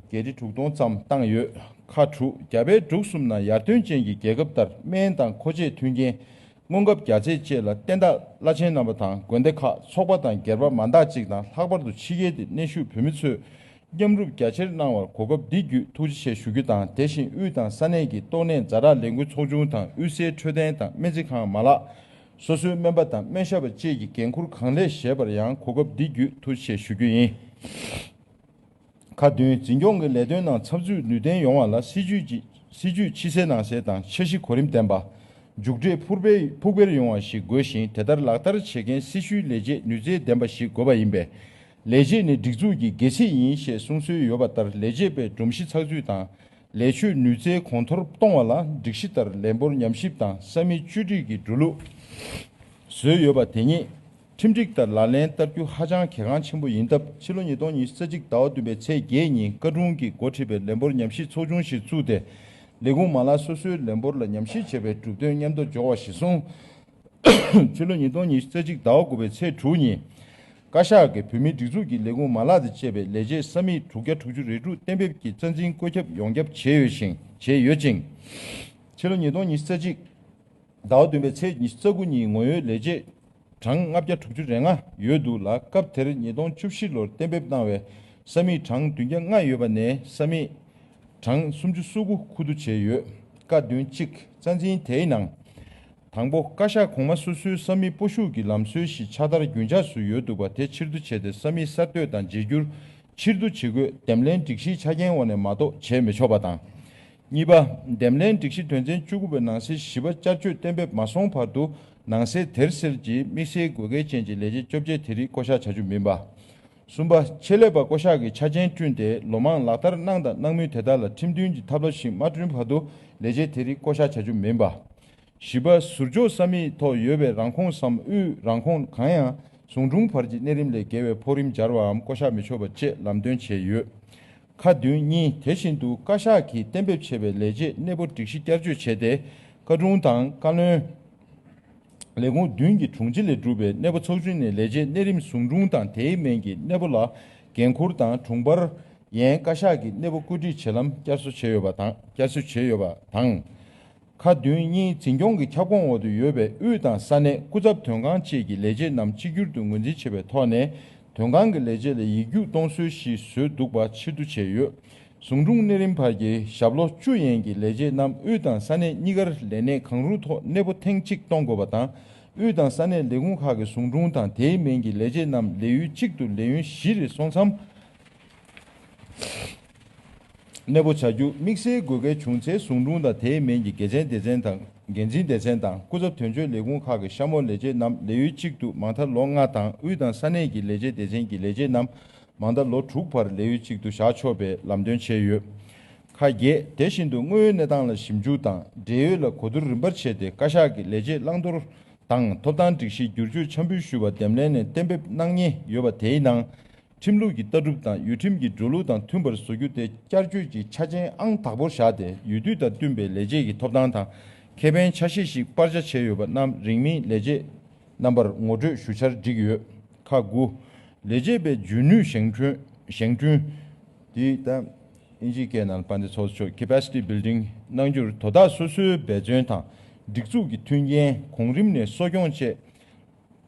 བརྒྱད་ཁྲི་དྲུག་སྟོང་ཙམ་བཏང་ཡོད། ཁག་དྲུག། རྒྱ་བལ་འབྲུག་གསུམ་ནང་ཡར་ཐོན་ཅན་གྱི་རྒྱལ་ཁབ་ལྟར་སྨན་དང་མཁོ་ཆས་མཐུན་རྐྱེན། སྔོན་ཁབ་རྒྱག་ཚད་བཅས་ལ་བསྟན་བདག་བླ་ཆེན་རྣམ་པ་དང་། དགོན་སྡེ་ཁག་ཚོགས་པ་དང་སྒེར་པ་མང་དག་ཅིག་དང་། ལྷག་པར་དུ་ཕྱི་རྒྱལ་དུ་གནས་བཞུགས་བོད་མི་ཚོས་མཉམ་རུབ་རྒྱ་ཆེར་གནང་བར་གོ་སྐབས་འདི་བརྒྱུད་ཐུགས་རྗེ་ཆེ་ཞུ་རྒྱུ་དང་། དེ་བཞིན་དབུས་དང་ས་གནས་ཀྱི་ཏོག་ནད་ཛ་དྲག་ལས་འགུལ་ཚོགས་ཆུང་དང་། དབུས་སའི་འཕྲོད་བསྟེན་དང་སྨན་རྩིས་ཁང་མ་ལག་སོ་སོའི་སྨན་པ་དང་སྨན་ཞབས་པ་བཅས་ཀྱི་འགན་ཁུར་གང་ལེགས་བཞེས་པར་ཡང་གོ་སྐབས་འདི་བརྒྱུད་ཐུགས་རྗེ་ཆེ་ཞུ་རྒྱུ་ཡིན། ཁག་བདུན། འཛིན་སྐྱོང་གི་ལས་དོན་ནང་འཚབ་འཚུབ་ནུས་ལྡན་ཡོང་བ་ལ། སྲིད་ཇུས་ཀྱི་སྲིད་ཇུས་ཕྱི་གསལ་ནང་གསལ་དང་འཆར་གཞི་གོ་རིམ་ལྡན་པ། མཇུག་འབྲས་ཕུགས་འཕེར་ཕུགས་འཕེར་ཡོང་བ་ཞིག་དགོས་ཤིང་། དེ་ལྟར་ལག་བསྟར་བྱེད་མཁན་སྲི་ཞུའི་ལས་བྱེད་ནུས་རྩལ་ལྡན་པ་ཞིག་དགོས་པ་ཡིན་པས། ལས་བྱེད་ནི་སྒྲིག་འཛུགས་ཀྱི་སྒལ་ཚིགས་ཡིན་ཞེས་གསུང་སྲོལ་ཡོད་པ་ལྟར། ལས་བྱེད་པའི་སྒྲོམ་གཞི་ཚགས་ཚུད་དང་། ལས་ཆོད་ནུས་རྩལ་གོང་མཐོར་གཏོང་བ་ལ། སྒྲིག་གཞི་ལྟར་ལས་འབོར་ཉམས་ཞིབ་དང་ས་མིག་བཅོས་སྒྲིག་གི་འགྲོ་ལུགས་བཟོས་ཡོད་པ་དེ་ཉིད་ཁྲིམས་སྒྲིག་ལྟར་ལག་ལེན་བསྟར་རྒྱུ་ཧ་ཅང་གལ་འགངས་ཆེན་པོ་ཡིན་སྟབས། ཕྱི་ལོ་ཉིས་སྟོང་ཉི་ཤུ་རྩ་གཅིག་ཟླ་བ་བདུན་པའི་ཚེས་བརྒྱད་ཉིན་བཀའ་དྲུང་གིས་འགོ་ཁྲིད་པའི་ལས་འབོར་ཉམས་ཞིབ་ཚོགས་ཆུང་ཞིག་བཙུགས་ཏེ། ལས་ཁུངས་མ་ལག་སོ་སོའི་ལས་འབོར་ལ་ཉམས་ཞིབ་བྱེད་པའི་གྲུབ་དོན་མཉམ་དུ་འཇོག་པ་ཞིག་གསུངས། ཕྱི་ལོ་ཉིས་སྟོང་ཉི་ཤུ་རྩ་གཅིག་ཟླ་བ་དགུ་པའི་ཚེས་དྲུག་ཉིན། བཀའ་ཤག་གིས་བོད་མིའི་སྒྲིག་འཛུགས་ཀྱི་ལས་ཁུངས་མ་ལག་དང་བཅས་པའི་ལས་བྱེད་ས་མིག་དྲུག་བརྒྱ་དྲུག་ཅུ་རེ་དྲུག་གཏན་འབེབས་ཀྱི་རྩ་འཛིན་བཀོད་ཁྱབ་ཡོངས་ཁྱབ་བྱས་ཡོད་ཅིང་། བྱས་ཡོད་ཅིང་། ཕྱི་ལོ་ཉིས་སྟོང་ཉི་ཤུ་རྩ་གཅིག་ཟླ་བ་བདུན་པའི་ཚེས་ཉི་ཤུ་རྩ་དགུ་ཉིན་ངོ་ཡོད་ལས་བྱེད་གྲངས་ལྔ་བརྒྱ་དྲུག་ཅུ་རེ་ལྔ་ཡོད་འདུག་ལ། སྐབས་དེར་ཉིས་སྟོང་བཅུ་བཞི་ལོར་གཏན་འབེབས་གནང་བའི་ས་མིག་གྲངས་བདུན་བརྒྱ་ལྔ་ཡོད་པ་ནས་ས་མིག་གྲངས་སུམ་ཅུ་སོ་དགུ་ཁུ་བསྡུ་བྱས་ཡོད། ཀ་བདུན་གཅིག། རྩ་འཛིན་དེའི་ནང་། དང་པོ། བཀའ་ཤག་གོང་མ་སོ་སོའི་ས་མིག་སྤོ་བཤུག་གི་ལམ་སྲོལ་ཞིག་ཕྱག་བསྟར་རྒྱུན་འཇགས་སུ་ཡོད་འདུག་པ་དེ་ཕྱིར་བསྡུ་བྱས་ཏེ། ས་མིག་གསར་གཏོད་དང་བརྗེ་བསྒྱུར་ཕྱིར་བསྡུ་བྱེད་དགོས། འདེམས་ལྷན་སྒྲིག་གཞིའི་ཆ་རྐྱེན་འོག་ནས་མ་གཏོགས་བྱས་མི་ཆོག་པ་དང་། གཉིས་པ། འདེམས་ལྷན་སྒྲིག་གཞི་དོན་ཚན་བཅུ་དགུ་པའི་ནང་གསེས་བཞི་པ་བསྐྱར་བཅོས་གཏན་འབེབས་མ་སོང་བར་དུ། ནང་གསེས་དེར་གསལ་གྱི་དམིགས་བསལ་དགོས་གལ་ཅན་གྱི་ལས་བྱེད་བཅོ་བརྒྱད་དེ་རིགས་བསྐོ་གཞག་བྱ་རྒྱུ་མིན་པ། གསུམ་པ། ཆེད་ལས་པ་བསྐོ་གཞག་གི་ཆ་རྐྱེན་བསྐྲུན་ཏེ། ལོ་མང་ལག་བསྟར་གནང་དང་གནང་མུས་དེ་དག་ལ་ཁྲིམས་མཐུན་གྱི་ཐབས་ལམ་ཞིག་མ་བསྐྲུན་བར་དུ་ལས་བྱེད་དེ་རིགས་བསྐོ་གཞག་བྱ་རྒྱུ་མིན་པ། བཞི་པ། ཟུར་འཇོག་ས་མིག་ཐོག་ཡོད་པའི་རང་ཁོངས་སམ་དབུས་རང་ཁོངས་གང་ཡང་ཟུང་དྲུང་བར་གྱི་གནས་རིམ་ལས་བརྒལ་བའི་ཕོགས་རིམ་སྦྱར་བའམ་བསྐོ་གཞག་མི་ཆོག་པ་བཅས་ལམ་སྟོན་བྱས་ཡོད། ཁག་བདུན་གཉིས། དེ་བཞིན་དུ་བཀའ་ཤག་གིས་གཏན་འབེབས་བྱས་པའི་ལས་བྱེད་གནས་སྤོ་སྒྲིག་གཞི་བསྐྱར་བཅོས་བྱས་ཏེ། བཀའ་དྲུང་དང་བཀའ་བློན། ལས་ཁུངས་བདུན་གྱི་དྲུང་ཆེ་ལས་གྲུབ་པའི་གནས་སྤོ་ཚོགས་ཆུང་ནས་ལས་བྱེད་གནས་རིམ་ཟུང་དྲུང་དང་དེའི་མན་གྱི་གནས་སྤོ་ལ་འགན་འཁུར་དང་། དྲུང་འཕར་ཡན་བཀའ་ཤག་གིས་གནས་སྤོ་བཀོད་སྒྲིག་བྱེད་ལམ་བསྐྱར་གསོ་བྱས་ཡོད་པ་དང་། བསྐྱར་གསོ་བྱས་ཡོད་པ་དང་། ཁག་བདུན་གཉིས་འཛིན་སྐྱོང་གི་ཁྱབ་ཁོངས་འོག་ཏུ་ཡོད་པའི་དབུས་དང་ས་གནས་སྐུ་ཚབ་དོན་ཁང་བཅས་ཀྱི་ལས་བྱེད་རྣམས་གཅིག་གྱུར་དུ་ངོས་འཛིན་བྱེད་པའི་ཐོག་ནས། དོན་ཁང་གི་ལས་བྱེད་ལ་ཡིག་རྒྱུགས་གཏོང་སྲོལ་ཞིག་བཟོས་འདུག་པ་ཕྱིར་བསྡུ་བྱས་ཡོད། ཟུང་དྲུང་གནས་རིམ་བར་གྱི་ཞབས་ལོ་བཅུ་ཡན་གྱི་ལས་བྱེད་རྣམས་དབུས་དང་ས་གནས་གཉིས་ཀར་ལས་གནས་གང་རུང་ཐོག་གནས་སྤོ་ཐེངས་གཅིག་གཏོང་དགོས་པ་དང་། དབུས་དང་ས་གནས་ལས་ཁུངས་ཁག་གི་ཟུང་དྲུང་དང་དེའི་མིང་གི་ལས་བྱེད་རྣམས་ལས་ཡུལ་གཅིག་ཏུ་ལས་ཡུན་བཞི་རེ་སོང་མཚམས་གནས་སྤོ་བྱ་རྒྱུ་དམིགས་བསལ་དགོས་གལ་བྱུང་ཚེ། ཟུང་དྲུང་དང་དེའི་མིང་གི་དགེ་མཚན་སྡེ་ཚན་དང་། འགན་འཛིན་སྡེ་ཚན་དང་། སྐུ་ཚབ་དོན་གཅོད་ལས་ཁུངས་ཁག་གི་གཤམ་འོག་ལས་བྱེད་རྣམས་ལས་ཡུལ་གཅིག་ཏུ་མང་མཐའ་ལོ་ལྔ་དང་། དབུས་དང་ས་གནས་ཀྱི་ལས་བྱེད་སྡེ་ཚན་གྱི་ལས་བྱེད་རྣམས་མང་མཐའ་ལོ་དྲུག་བར་ལས་ཡུལ་གཅིག་ཏུ་བཞག་ཆོག་པའི་ལམ་སྟོན་བྱས་ཡོད། ཁག་བརྒྱད། དེ་བཞིན་དུ་དངོས་ཡོད་གནས་སྟངས་ལ་ཞིབ་འཇུག་དང་འབྲེལ་ཡོད་ལ་གོ་བསྡུར་རིམ་པར་བྱས་ཏེ། བཀའ་ཤག་གི་ལས་བྱེད་བླང་དོར་དང་ཐོབ་ཐང་སྒྲིག་གཞི་བསྒྱུར་བཅོས་འཆར་འབུལ་ཞུས་པ་འདེམས་ལྷན་ནས་གཏན་འབེབས་གནང་མཁན་ཡོད་པ། དེའི་ནང་ཁྲིམས་ལུགས་ཀྱི་ལྟ་གྲུབ་དང་ཡུལ་ཁྲིམས་ཀྱི་འགྲོ་ལུགས་དང་མཐུན་པར་བཟོ་རྒྱུ་དེ་བསྐྱར་བཅོས་ཀྱི་ཆ་རྐྱེན་ཨང་དག་པོར་བཞག་སྟེ། ཡུལ་དུས་དང་བསྟུན་པའི་ལས་བྱེད་ཀྱི་ཐོབ་ཐང་དང་ཁེ་ཕན་ཆ་ཤས་ཤིག་སྤར་ཆ་བྱས་ཡོད་པ་རྣམས་རིང་མིན་ལས་བྱེད་རྣམ་པར་ངོ་སྤྲོད་ཞུ་འཆར་བསྒྲིགས་ཡོད། ཁག་དགུ། ལས་བྱེད་པའི་འཇོན་ནུས་བཞེངས་སྐྲུན། བཞེངས་སྐྲུན། འདི་ད་ཨིན་ཇིའི་སྐད་ནང་དཔལ་ལྡན་ཚོགས་གཙོ་མཆོག་capacity building གནང་རྒྱུར་དོ་བདག་སོ་སོའི་འབད་བརྩོན་དང་། སྒྲིག་འཛུགས་ཀྱི་མཐུན་རྐྱེན། གོང་རིམ་ནས་གསོ་སྐྱོང་བཅས་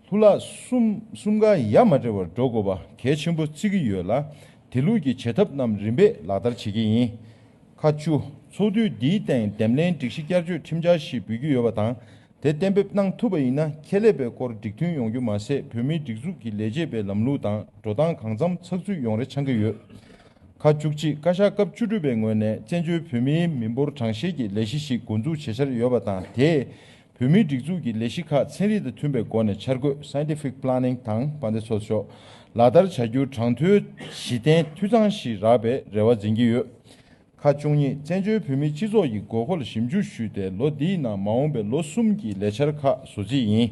ལྷུ་ལག་གསུམ་གསུམ་ཀ་ཡ་མ་བྲལ་བར་འགྲོ་དགོས་པ་གལ་ཆེན་པོ་བརྩི་གི་ཡོད་ལ། དེ་ལུགས་ཀྱི་བྱེད་ཐབས་རྣམས་རིམ་པས་ལག་བསྟར་བྱེད་ཀྱི་ཡིན། ཁག་བཅུ། ཚོགས་དུས་འདིའི་སྟེང་འདེམས་ལྷན་སྒྲིག་གཞི་བསྐྱར་བཅོས་ཁྲིམས་འཆར་ཞིག་འབུལ་རྒྱུ་ཡོད་པ་དང་། དེ་གཏན་འབེབས་གནང་ཐུབ་པ་ཡིན་ན། ཁེ་ལས་པའི་སྐོར་འགྲིག་མཐུན་ཡོང་རྒྱུ་མ་ཟད། བོད་མིའི་སྒྲིག་འཛུགས་ཀྱི་ལས་བྱེད་པའི་ལམ་ལུགས་དང་འགྲོ་སྟངས་གང་འཚམ་ཚགས་ཚུད་ཡོང་རེ་འཆང་གི་ཡོད། ཁག་བཅུ་གཅིག། བཀའ་ཤག་སྐབས་བཅུ་དྲུག་པའི་ངོས་ནས་བཙན་བྱོལ་བོད་མིའི་མི་འབོར་གྲངས་བཤེར་གྱི་ལས་གཞི་ཞིག་འགོ་འཛུགས་བྱེད་འཆར་ཡོད་པ་དང་། དེས་བོད་མིའི་སྒྲིག་འཛུགས་ཀྱི་ལས་གཞི་ཁག་ཚན་རིག་དང་མཐུན་པའི་སྒོ་ནས་འཆར་འགོད། scientific planning དང་། དཔལ་ལྡན་ཚོགས་གཙོ་མཆོག་ལག་བསྟར་བྱ་རྒྱུར་གྲངས་ཐོའི་གཞི་རྟེན་འཐུས་ཚང་ཞིག་རག་པའི་རེ་བ་འཛིན་གྱི་ཡོད། ཁག་བཅུ་གཉིས། བཙན་བྱོལ་བོད་མིའི་སྤྱི་ཚོགས་ཀྱི་དགོས་མཁོ་ལ་ཞིབ་འཇུག་ཞུས་ཏེ། ལོ་འདིའི་ནང་མ་འོངས་པའི་ལོ་གསུམ་གྱི་ལས་འཆར་ཁག་བཟོ་རྩིས་ཡིན།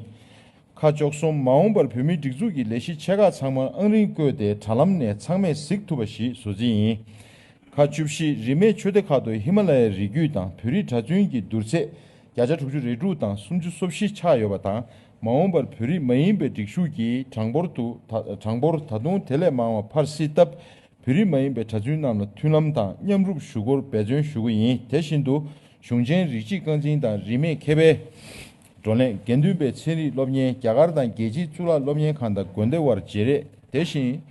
ཁག་བཅུ་གསུམ། མ་འོངས་པར་བོད་མིའི་སྒྲིག་འཛུགས་ཀྱི་ལས་གཞི་ཆེ་ཁག་ཚང་མར་ཨང་རིམ་བཀོད་དེ། དྲ་ལམ་ནས་ཚང་མས་གཟིགས་ཐུབ་པ་ཞིག་བཟོ་རྩིས་ཡིན། ཁག་བཅུ་བཞི། རིས་མེད་ཆོས་སྡེ་ཁག་ཏུ་ཧི་མ་ལ་ཡའི་རི་རྒྱུད་དང་བོད་རིགས་གྲྭ་བཙུན་གྱི་བསྡུར་ཚད་བརྒྱ་ཆ་དྲུག་ཅུ་རེ་དྲུག་དང་སུམ་ཅུ་སོ་བཞི་ཆགས་ཡོད་པ་དང་། མ་འོངས་པར་བོད་རིགས་མ་ཡིན་པའི་སྒྲིག་ཞུགས་ཀྱི་གྲངས་འབོར་དུ་ད་གྲངས་འབོར་ད་དུང་དེ་ལས་མང་བ་འཕར་སྲིད་སྟབས། བོད་རིགས་མ་ཡིན་པའི་གྲྭ་བཙུན་རྣམས་ལ་མཐུན་ལམ་དང་མཉམ་རུབ་ཞུ་སྒོར་འབད་བརྩོན་ཞུ་གི་ཡིན། དེ་བཞིན་དུ་གཞུང་ཆེན་རིགས་གཅིག་རྐང་འཛིན་དང་རིས་མེད་མཁས་པའི་བགྲོ་གླེང་། དགེ་འདུན་པའི་ཚན་རིག་སློབ་གཉེར། རྒྱ་གར་དང་རྒྱལ་སྤྱིའི་གཙུག་ལག་སློབ་གཉེར་ཁང་དང་དགོན་སྡེ་དབར་བརྗེ་རེས། དེ་བཞིན་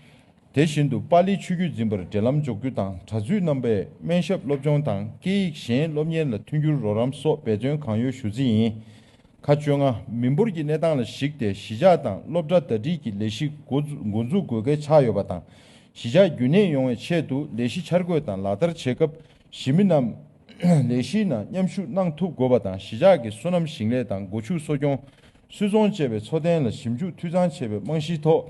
དེ་བཞིན་དུ་པཱ་ལིའི་ཆོས་བརྒྱུད་འཛིན་པར་འབྲེལ་ལམ་འཇོག་རྒྱུ་དང་། གྲྭ་བཙུན་རྣམ་པས་སྨན་ཞབས་སློབ་སྦྱོང་དང་སྐད་ཡིག་གཞན་སློབ་གཉེར་ལ་མཐུན་འགྱུར་རོགས་རམ་སོགས་འབད་བརྩོན་གང་ཡོད་ཞུ་རྩིས་ཡིན། ཁག་བཅོ་ལྔ། མི་འབོར་གྱི་གནས་སྟངས་ལ་གཞིགས་ཏེ་གཞིས་ཆགས་དང་སློབ་གྲྭ་ཟླ་སྒྲིལ་གྱི་ལས་གཞི་འགོ་འཛུགས་འགོ་འཛུགས་དགོས་གལ་ཆགས་ཡོད་པ་དང་། གཞིས་ཆགས་རྒྱུན་གནས་ཡོང་བའི་ཆེད་དུ་ལས་གཞི་འཆར་འགོད་དང་ལག་བསྟར་བྱེད་སྐབས། གཞིས་མི་རྣམས་ལས་གཞིའི་ནང་མཉམ་ཞུགས་གནང་ཐུབ་དགོས་པ་དང་། གཞིས་ཆགས་ཀྱི་སོ་ནམ་ཞིང་ལས་དང་སྒོ་ཕྱུགས་གསོ་སྐྱོང་། སུད་ཚོང་བཅས་པའི་འཚོ་རྟེན་ལ་ཞིབ་འཇུག་འཐུས་ཚང་བྱེད་པའི་རྨང་གཞིའི་ཐོག་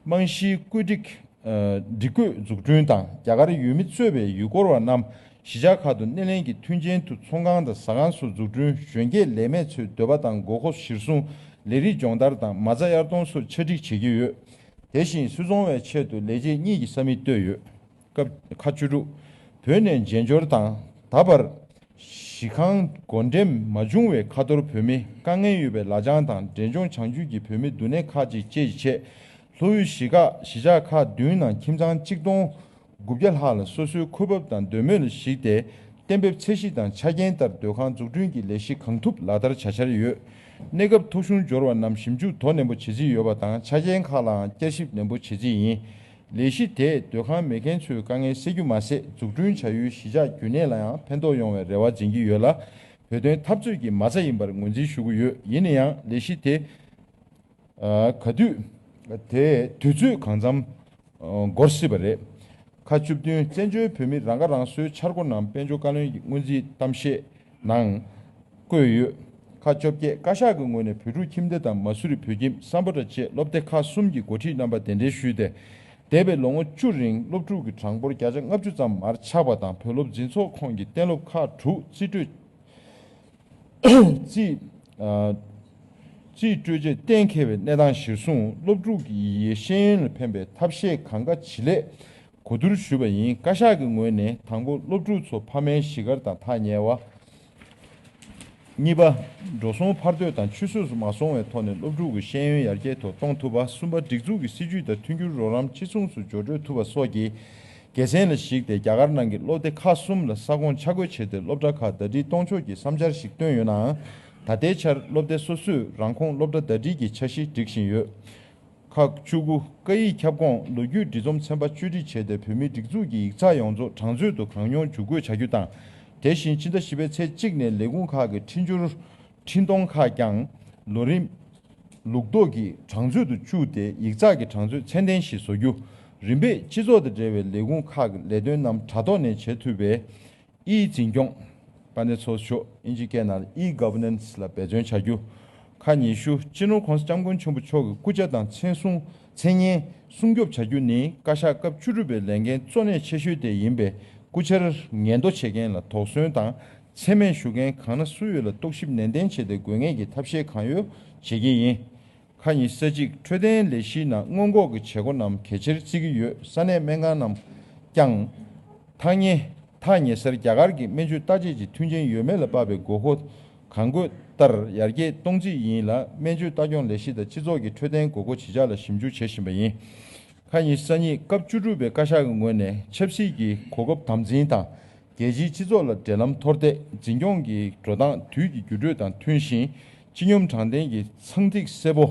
རྨང་གཞིའི་བཀོད་སྒྲིག་སྒྲིག་བཀོད་འཛུགས་སྐྲུན་དང་། རྒྱ་གར་ཡུལ་མི་གཙོས་པའི་ཡུལ་སྐོར་བ་རྣམས་གཞིས་ཆགས་ཁག་ཏུ་སྣེ་ལེན་གྱི་མཐུན་རྐྱེན་དུ་ཚོང་ཁང་དང་ཟ་ཁང་སོགས་འཛུགས་སྐྲུན། གཞོན་སྐྱེས་ལས་མེད་ཚོའི་འདོད་པ་དང་དགོས་མཁོ་གཞིར་བཟུང་ལས་རིགས་སྦྱོང་བརྡར་དང་མ་རྩ་གཡར་གཏོང་སོགས་ཆ་སྒྲིག་བྱེད་ཀྱི་ཡོད། དེ་བཞིན་སུད་ཚོང་བའི་ཆེད་དུ་ལས་བྱེད་གཉིས་ཀྱི་ས་མིག་བཏོད་ཡོད། སྐབས་ཁག་བཅུ་དྲུག། བོད་ནས་མཇལ་འབྱོར་དང་ད་བར་གཞིས་ཁང་སྒོ་འགྲེམས་མ་བྱུང་བའི་ཁ་ཐོར་བོད་མི། དཀའ་ངལ་ཡོད་པའི་ལ་ལྗང་དང་འབྲས་ལྗོངས་བྱང་རྒྱུད་ཀྱི་བོད་མི་འདུ་གནས་ཁག་ཅིག་བཅས་ཀྱི་ཆེད། ལྷོ་ཡུལ་གཞིས་ཁག་གཞིས་ཆགས་ཁག་བདུན་ནང་ཁྱིམ་ཚང་གཅིག་སྟོང་དགུ་བརྒྱ་ལྷག་ལ་སོ་སོའི་འཁོས་བབ་དང་འདོད་མོས་ལ་གཞིགས་ཏེ། གཏན་འབེབས་ཚད་གཞི་དང་ཆ་རྐྱེན་ལྟར་སྡོད་ཁང་འཛུགས་སྐྲུན་གྱི་ལས་གཞི་གང་ཐུབ་ལག་བསྟར་བྱ་འཆར་ཡོད། གནས་སྐབས་ཐོ་གཞུང་འབྱོར་བ་རྣམས་ཞིབ་འཇུག་དོ་ནན་པོ་བྱེད་རྩིས་ཡོད་པ་དང་། ཆ་རྐྱེན་ཁག་ལའང་བསྐྱར་ཞིབ་ནན་པོ་བྱེད་རྩིས་ཡིན། ལས་གཞི་དེས་སྡོད་ཁང་མེད་མཁན་ཚོའི་དཀའ་ངལ་སེལ་རྒྱུ་མ་ཟད། འཛུགས་སྐྲུན་བྱ་ཡུལ་གཞིས་ཆགས་རྒྱུན་གནས་ལ་ཡང་ཕན་ཐོགས་ཡོང་བའི་རེ་བ་འཛིན་གྱི་ཡོད་ལ། བོད་དོན་འཐབ་རྩོད་ཀྱི་མ་རྩ་ཡིན་པར་ངོས་འཛིན་ཞུ་གི་ཡོད། ཡིན་ན་ཡང་ལས་གཞི་དེ་ག་དུས་དེ་དུས་ཚོད་གང་འཚམ་འགོར་སྲིད་པ་རེད། ཁག་བཅུ་བདུན། བཙན་བྱོལ་བོད་མི་རང་ཁ་རང་གསོའི་འཆར་སྒོ་ནང་དཔལ་འབྱོར་བཀའ་བློན་གྱི་སྔོན་རྩིས་གཏམ་བཤད་ནང་བཀོད་ཡོད། ཁག་བཅོ་བརྒྱད། བཀའ་ཤག་གི་ངོས་ནས་བོད་ཕྲུག་ཁྱིམ་སྡེ་དང་མ་སུ་རི་བོད་ཁྱིམ་སམ་བྷོ་ཊ་བཅས་སློབ་སྡེ་ཁག་གསུམ་གྱི་འགོ་ཁྲིད་རྣམ་པ་གདན་འདྲེན་ཞུས་ཏེ། འདས་པའི་ལོ་ངོ་བཅུ་རིང་སློབ་ཕྲུག་གི་གྲངས་འབོར་བརྒྱ་ཆ་ལྔ་བཅུ་ཙམ་མར་ཆག་པ་དང་། བོད་སློབ་འཛིན་ཚོགས་ཁོངས་ཀྱི་གཏན་སློབ་ཁག་དྲུག་རྩིས་སྤྲོད། རྩིས། ཨ། རྩིས་སྤྲོད་ཆེད་གཏན་འཁེལ་བའི་གནས་སྟངས་གཞིར་བཟུང་སློབ་ཕྲུག་གི་ཤེས་ཡོན་ལ་ཕན་པའི་ཐབས་ཤེས་གང་དགའ་བྱེད་ལས་གོ་བསྡུར་ཞུས་པ་ཡིན། བཀའ་ཤག་གི་ངོས་ནས་དང་པོ་སློབ་ཕྲུག་ཚོ་ཕ་མའི་གཞིས་སྒར་དང་ཐག་ཉེ་བ། གཉིས་པ། འགྲོ་སོང་འཕར་སྟོན་དང་ཆུད་ཟོས་སུ་མ་སོང་བའི་ཐོག་ནས་སློབ་ཕྲུག་གི་ཤེས་ཡོན་ཡར་རྒྱས་ཐོག་གཏོང་ཐུབ་པ། གསུམ་པ། སྒྲིག་འཛུགས་ཀྱི་སྲིད་ཇུས་དང་མཐུན་འགྱུར་རོགས་རམ་ཅི་མཚུངས་སུ་འཇོག་སྤྲོད་ཐུབ་པ་སོགས་ཀྱི་ དགེ་མཚན་ལ་གཞིགས་ཏེ་རྒྱ་གར་ནང་གི་སློབ་སྡེ་ཁག་གསུམ་ལ་ས་ཁོངས་ཆ་བགོས་བྱས་ཏེ་སློབ་གྲྭ་ཁག་ཟླ་སྒྲིལ་གཏོང་ཕྱོགས་ཀྱི་བསམ་འཆར་ཞིག་བཏོན་ཡོད་ནའང་། ད་ལྟའི་ཆར་སློབ་སྡེ་སོ་སོས་རང་ཁོངས་སློབ་གྲྭ་ཟླ་སྒྲིལ་གྱི་འཆར་གཞི་སྒྲིག་བཞིན་ཡོད། ཁག་བཅུ་དགུ་སྐད་ཡིག་ཁྱབ་ཁོངས་ལོ་རྒྱུས་འབྲི་རྩོམ་ཚན་པ་བཅོས་སྒྲིག་བྱས་ཏེ་བོད་མིའི་སྒྲིག་འཛུགས་ཀྱི་ཡིག་ཚགས་ཡོངས་རྫོགས་གྲངས་མཛོད་དུ་གང་མྱོང་འཇུག་བཀོད་བྱ་རྒྱུ་དང་། དེ་བཞིན་ཕྱི་ཟླ་བཞི་པའི་ཚེས་གཅིག་ནས་ལས་ཁུངས་ཁག་གི་འཕྲིན་སྦྱོར་འཕྲིན་གཏོང་ཁག་ཀྱང་ལོ་རིམ་ལུགས་ལྡོག་གི་གྲངས་མཛོད་དུ་བཅུག་སྟེ་ཡིག་ཚགས་ཀྱི་གྲངས་མཛོད་ཚད་ལྡན་ཞིག་བཟོ་རྒྱུ། རིམ་པས་སྤྱི་ཚོགས་དང་འབྲེལ་བའི་ལས་ཁུངས་ཁག་གི་ལས་དོན་རྣམས་དྲ་ཐོག་ནས་བྱེད་ཐུབ་པའི་ཨི་འཛིན་སྐྱོང་། དཔལ་ལྡན་ཚོགས་གཙོ་མཆོག་ཨིན་ཇི་སྐད་ནང་ལ་ཨི་གོ་ཝར་ནན་སི་ལ་འབད་བརྩོན་བྱ་རྒྱུ། ཁག་ཉི་ཤུ་སྤྱི་ནོར་༸གོང་ས་༸སྐྱབས་མགོན་ཆེན་པོ་མཆོག་གི་སྐུ་ཕྱྭ་དང་མཚན་སྲུང་མཚན་སྙན་སྲུང་སྐྱོབ་བྱ་རྒྱུ་ནི་བཀའ་ཤག་སྐབས་བཅུ་དྲུག་པའི་ལས་འགན་གཙོ་གནད་ཆེ་ཤོས་དེ་ཡིན་པས། སྐུ་ཕྱྭར་ཉན་དོ་བྱེད་མཁན་ལ་དོགས་ཟོན་དང་། མཚན་སྨད་ཞུ་མཁན་གང་ན་སུ་ཡོད་ལ་རྟོག་ཞིབ་ནན་ཏན་བྱས་ཏེ་དགོས་ངེས་ཀྱི་ཐབས་ཤེས་གང་ཡོད་བྱེད་ཀྱི་ཡིན། ཁག་ཉི་ཤུ་རྩ་གཅིག་འཕྲོད་བསྟེན་ལས་གཞིའི་ནང་སྔོན་འགོག་གི་བྱེད་སྒོ་རྣམས་གལ་ཆེར་བརྩི་གི་ཡོད། ས་གནས་སྨན་ཁང་རྣམས་ཀྱང་ཐག་ཉེ་ཐག་ཉེ་སར་རྒྱ་གར་གྱི་སྨན་བཅོས་བརྟག་དཔྱད་ཀྱི་མཐུན་རྐྱེན་ཡོད་མེད་ལ་དཔག་པའི་དགོས་མཁོ་གང་དགོས་ལྟར་ཡར་རྒྱས་གཏོང་རྩིས་ཡིན་ལ། སྨན་བཅོས་ལྟ་སྐྱོང་ལས་གཞི་དང་སྤྱི་ཚོགས་ཀྱི་འཕྲོད་བསྟེན་དགོས་མཁོ་ཇི་ཆགས་ལ་ཞིབ་འཇུག་བྱེད་བཞིན་པ་ཡིན། ཁག་ཉི་ཤུ་རྩ་གཉིས་སྐབས་བཅུ་དྲུག་པའི་བཀའ་ཤག་གི་ངོས་ནས་ཆབ་སྲིད་ཀྱི་གོ་སྐབས་དམ་འཛིན་དང་། རྒྱལ་སྤྱིའི་སྤྱི་ཚོགས་ལ་འབྲེལ་ལམ་མཐོར་འདེགས། འཛིན་སྐྱོང་གི་འགྲོ་སྟངས་དུས་ཀྱི་འགྱུར་འགྲོས་དང་མཐུན་ཞིང་། སྤྱི་སྙོམས་དྲང་བདེན་གྱི་ཚངས་ཐིག་གསལ་པོ།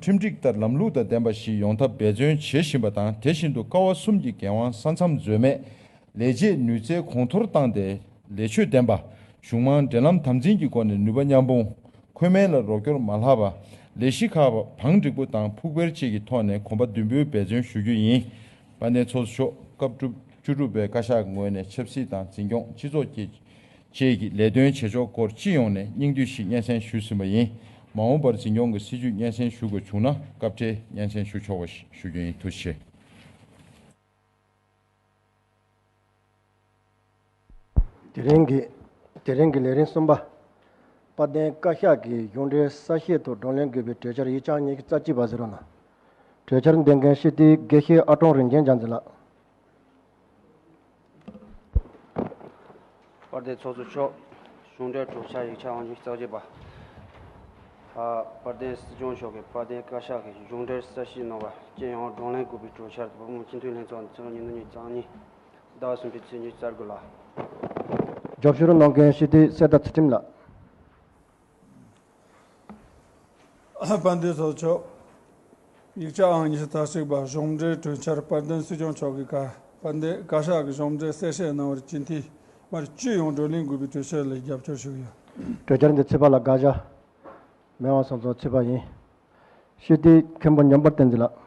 ཁྲིམས་སྒྲིག་ལྟར་ལམ་ལུགས་དང་ལྡན་པ་ཞིག་ཡོང་ཐབས་འབད་བརྩོན་བྱེད་བཞིན་པ་དང་། དེ་བཞིན་དུ་ཀ་བ་གསུམ་གྱི་འགན་དབང་ས་མཚམས་འཛོལ་མེད། ལས་བྱེད་ནུས་རྩལ་གོང་མཐོར་བཏང་སྟེ་ལས་ཆོད་ལྡན་པ། གཞུང་མང་འབྲེལ་ལམ་དམ་འཛིན་གྱི་སྒོ་ནས་ནུས་པ་མཉམ་སྤུངས། མཁོ་དམན་ལ་རོགས་སྐྱོར་མ་ལྷག་པ། ལས་གཞི་ཁག་བང་སྒྲིག་པོ་དང་ཕུགས་འཕེར་བཅས་ཀྱི་ཐོག་ནས་གོམ་པ་མདུན་སྤོས་འབད་བརྩོན་ཞུ་རྒྱུ་ཡིན། དཔལ་ལྡན་ཚོགས་གཙོ་མཆོག་སྐབས་བཅུ་དྲུག་པའི་བཀའ་ཤག་གི་ངོས་ནས་ཆབ་སྲིད་དང་འཛིན་སྐྱོང་། སྤྱི་ཚོགས་བཅས་བཅས་ཀྱི་ལས་དོན་བྱེད་ཕྱོགས་སྐོར་སྤྱི་ཡོངས་ནས་སྙིང་བསྡུས་ཤིག་སྙན་སེང་ཞུས་ཟིན་པ་ཡིན། མ་འོངས་པར་འཛིན་སྐྱོང་གི་སྲིད་བྱུས་སྙན་སེང་ཞུ་དགོས་བྱུང་ན་སྐབས་འཕྲལ་སྙན་སེང་ཞུ་ཆོག་པ་ཞུ་རྒྱུ་ཡིན། ཐུགས་རྗེ་ཆེ། དེ་རིང་གི་དེ་རིང་གི་ལས་རིམ་གསུམ་པ། དཔལ་ལྡན་བཀའ་ཤག་གིས་གཞུང་འབྲེལ་གསལ་བཤད་ཐོག་བགྲོ་གླེང་དགོས་པའི་གྲོས་འཆར་ཡིག་ཆ་ཉི་ཤུ་རྩ་གཅིག་པ་ཟེར་བ་ན། གྲོས་འཆར་འདོན་མཁན་སྤྱི་འཐུས་དགེ་བཤེས་ཨ་ཀྲོང་རིན་ཆེན་རྒྱ་མཚོ་ལགས། དཔལ་ལྡན་ཚོགས་གཙོ་མཆོག་གཞུང་འབྲེལ་གྲོས་འཆར་ཡིག་ཆ་ཨང་ཉི་ཤུ་རྩ་གཅིག་པ། ཨ། དཔལ་ལྡན་སྲིད་སྐྱོང་མཆོག་གིས་དཔལ་ལྡན་བཀའ་ཤག་གིས་གཞུང་འབྲེལ་གསལ་བཤད་གནང་བ་སྤྱི་ཡོངས་བགྲོ་གླེང་དགོས་པའི་གྲོས་འཆར་དེ་བོད་མི་སྤྱི་འཐུས་ལྷན་ཚོགས་ཚོགས་ཉིན་ཉི་ཤུ་རྩ་གཉིས་ཟླ་བ་གསུམ་པའི་ཚེས་ཉི་ཤུ་རྩ་དགུ་ལ། རྒྱབ་སྐྱོར་གནང་མཁན་སྤྱི་འཐུས་གསེར་རྟ་ཚུལ་ཁྲིམས་ལགས། དཔལ་ལྡན་ཚོགས་གཙོ་མཆོག་ཡིག་ཆ་ཨང་ཉི་ཤུ་རྩ་གཅིག་པ་གཞུང་འབྲེལ་གྲོས་འཆར་དཔལ་ལྡན་སྲིད་སྐྱོང་མཆོག་གིས་བཀའ། དཔལ་ལྡན་བཀའ་ཤག་གིས་གཞུང་འབྲེལ་གསལ་བཤད་གནང་བར་སྤྱི་འཐུས་མར་སྤྱི་ཡོངས་བགྲོ་གླེང་དགོས་པའི་གྲོས་འཆར་ལ་རྒྱབ་སྐྱོར་ཞུ་གི་ཡོད། གྲོས་འཆར་འདི་ཚོད་དཔག་ལ་དགག་བྱ་མེད་པ་སོང་ཙང་ཚོད་དཔག་ཡིན། སྤྱི་འཐུས་མཁན་པོ་ཉམས་པ་བསྟན་འཛིན་ལགས།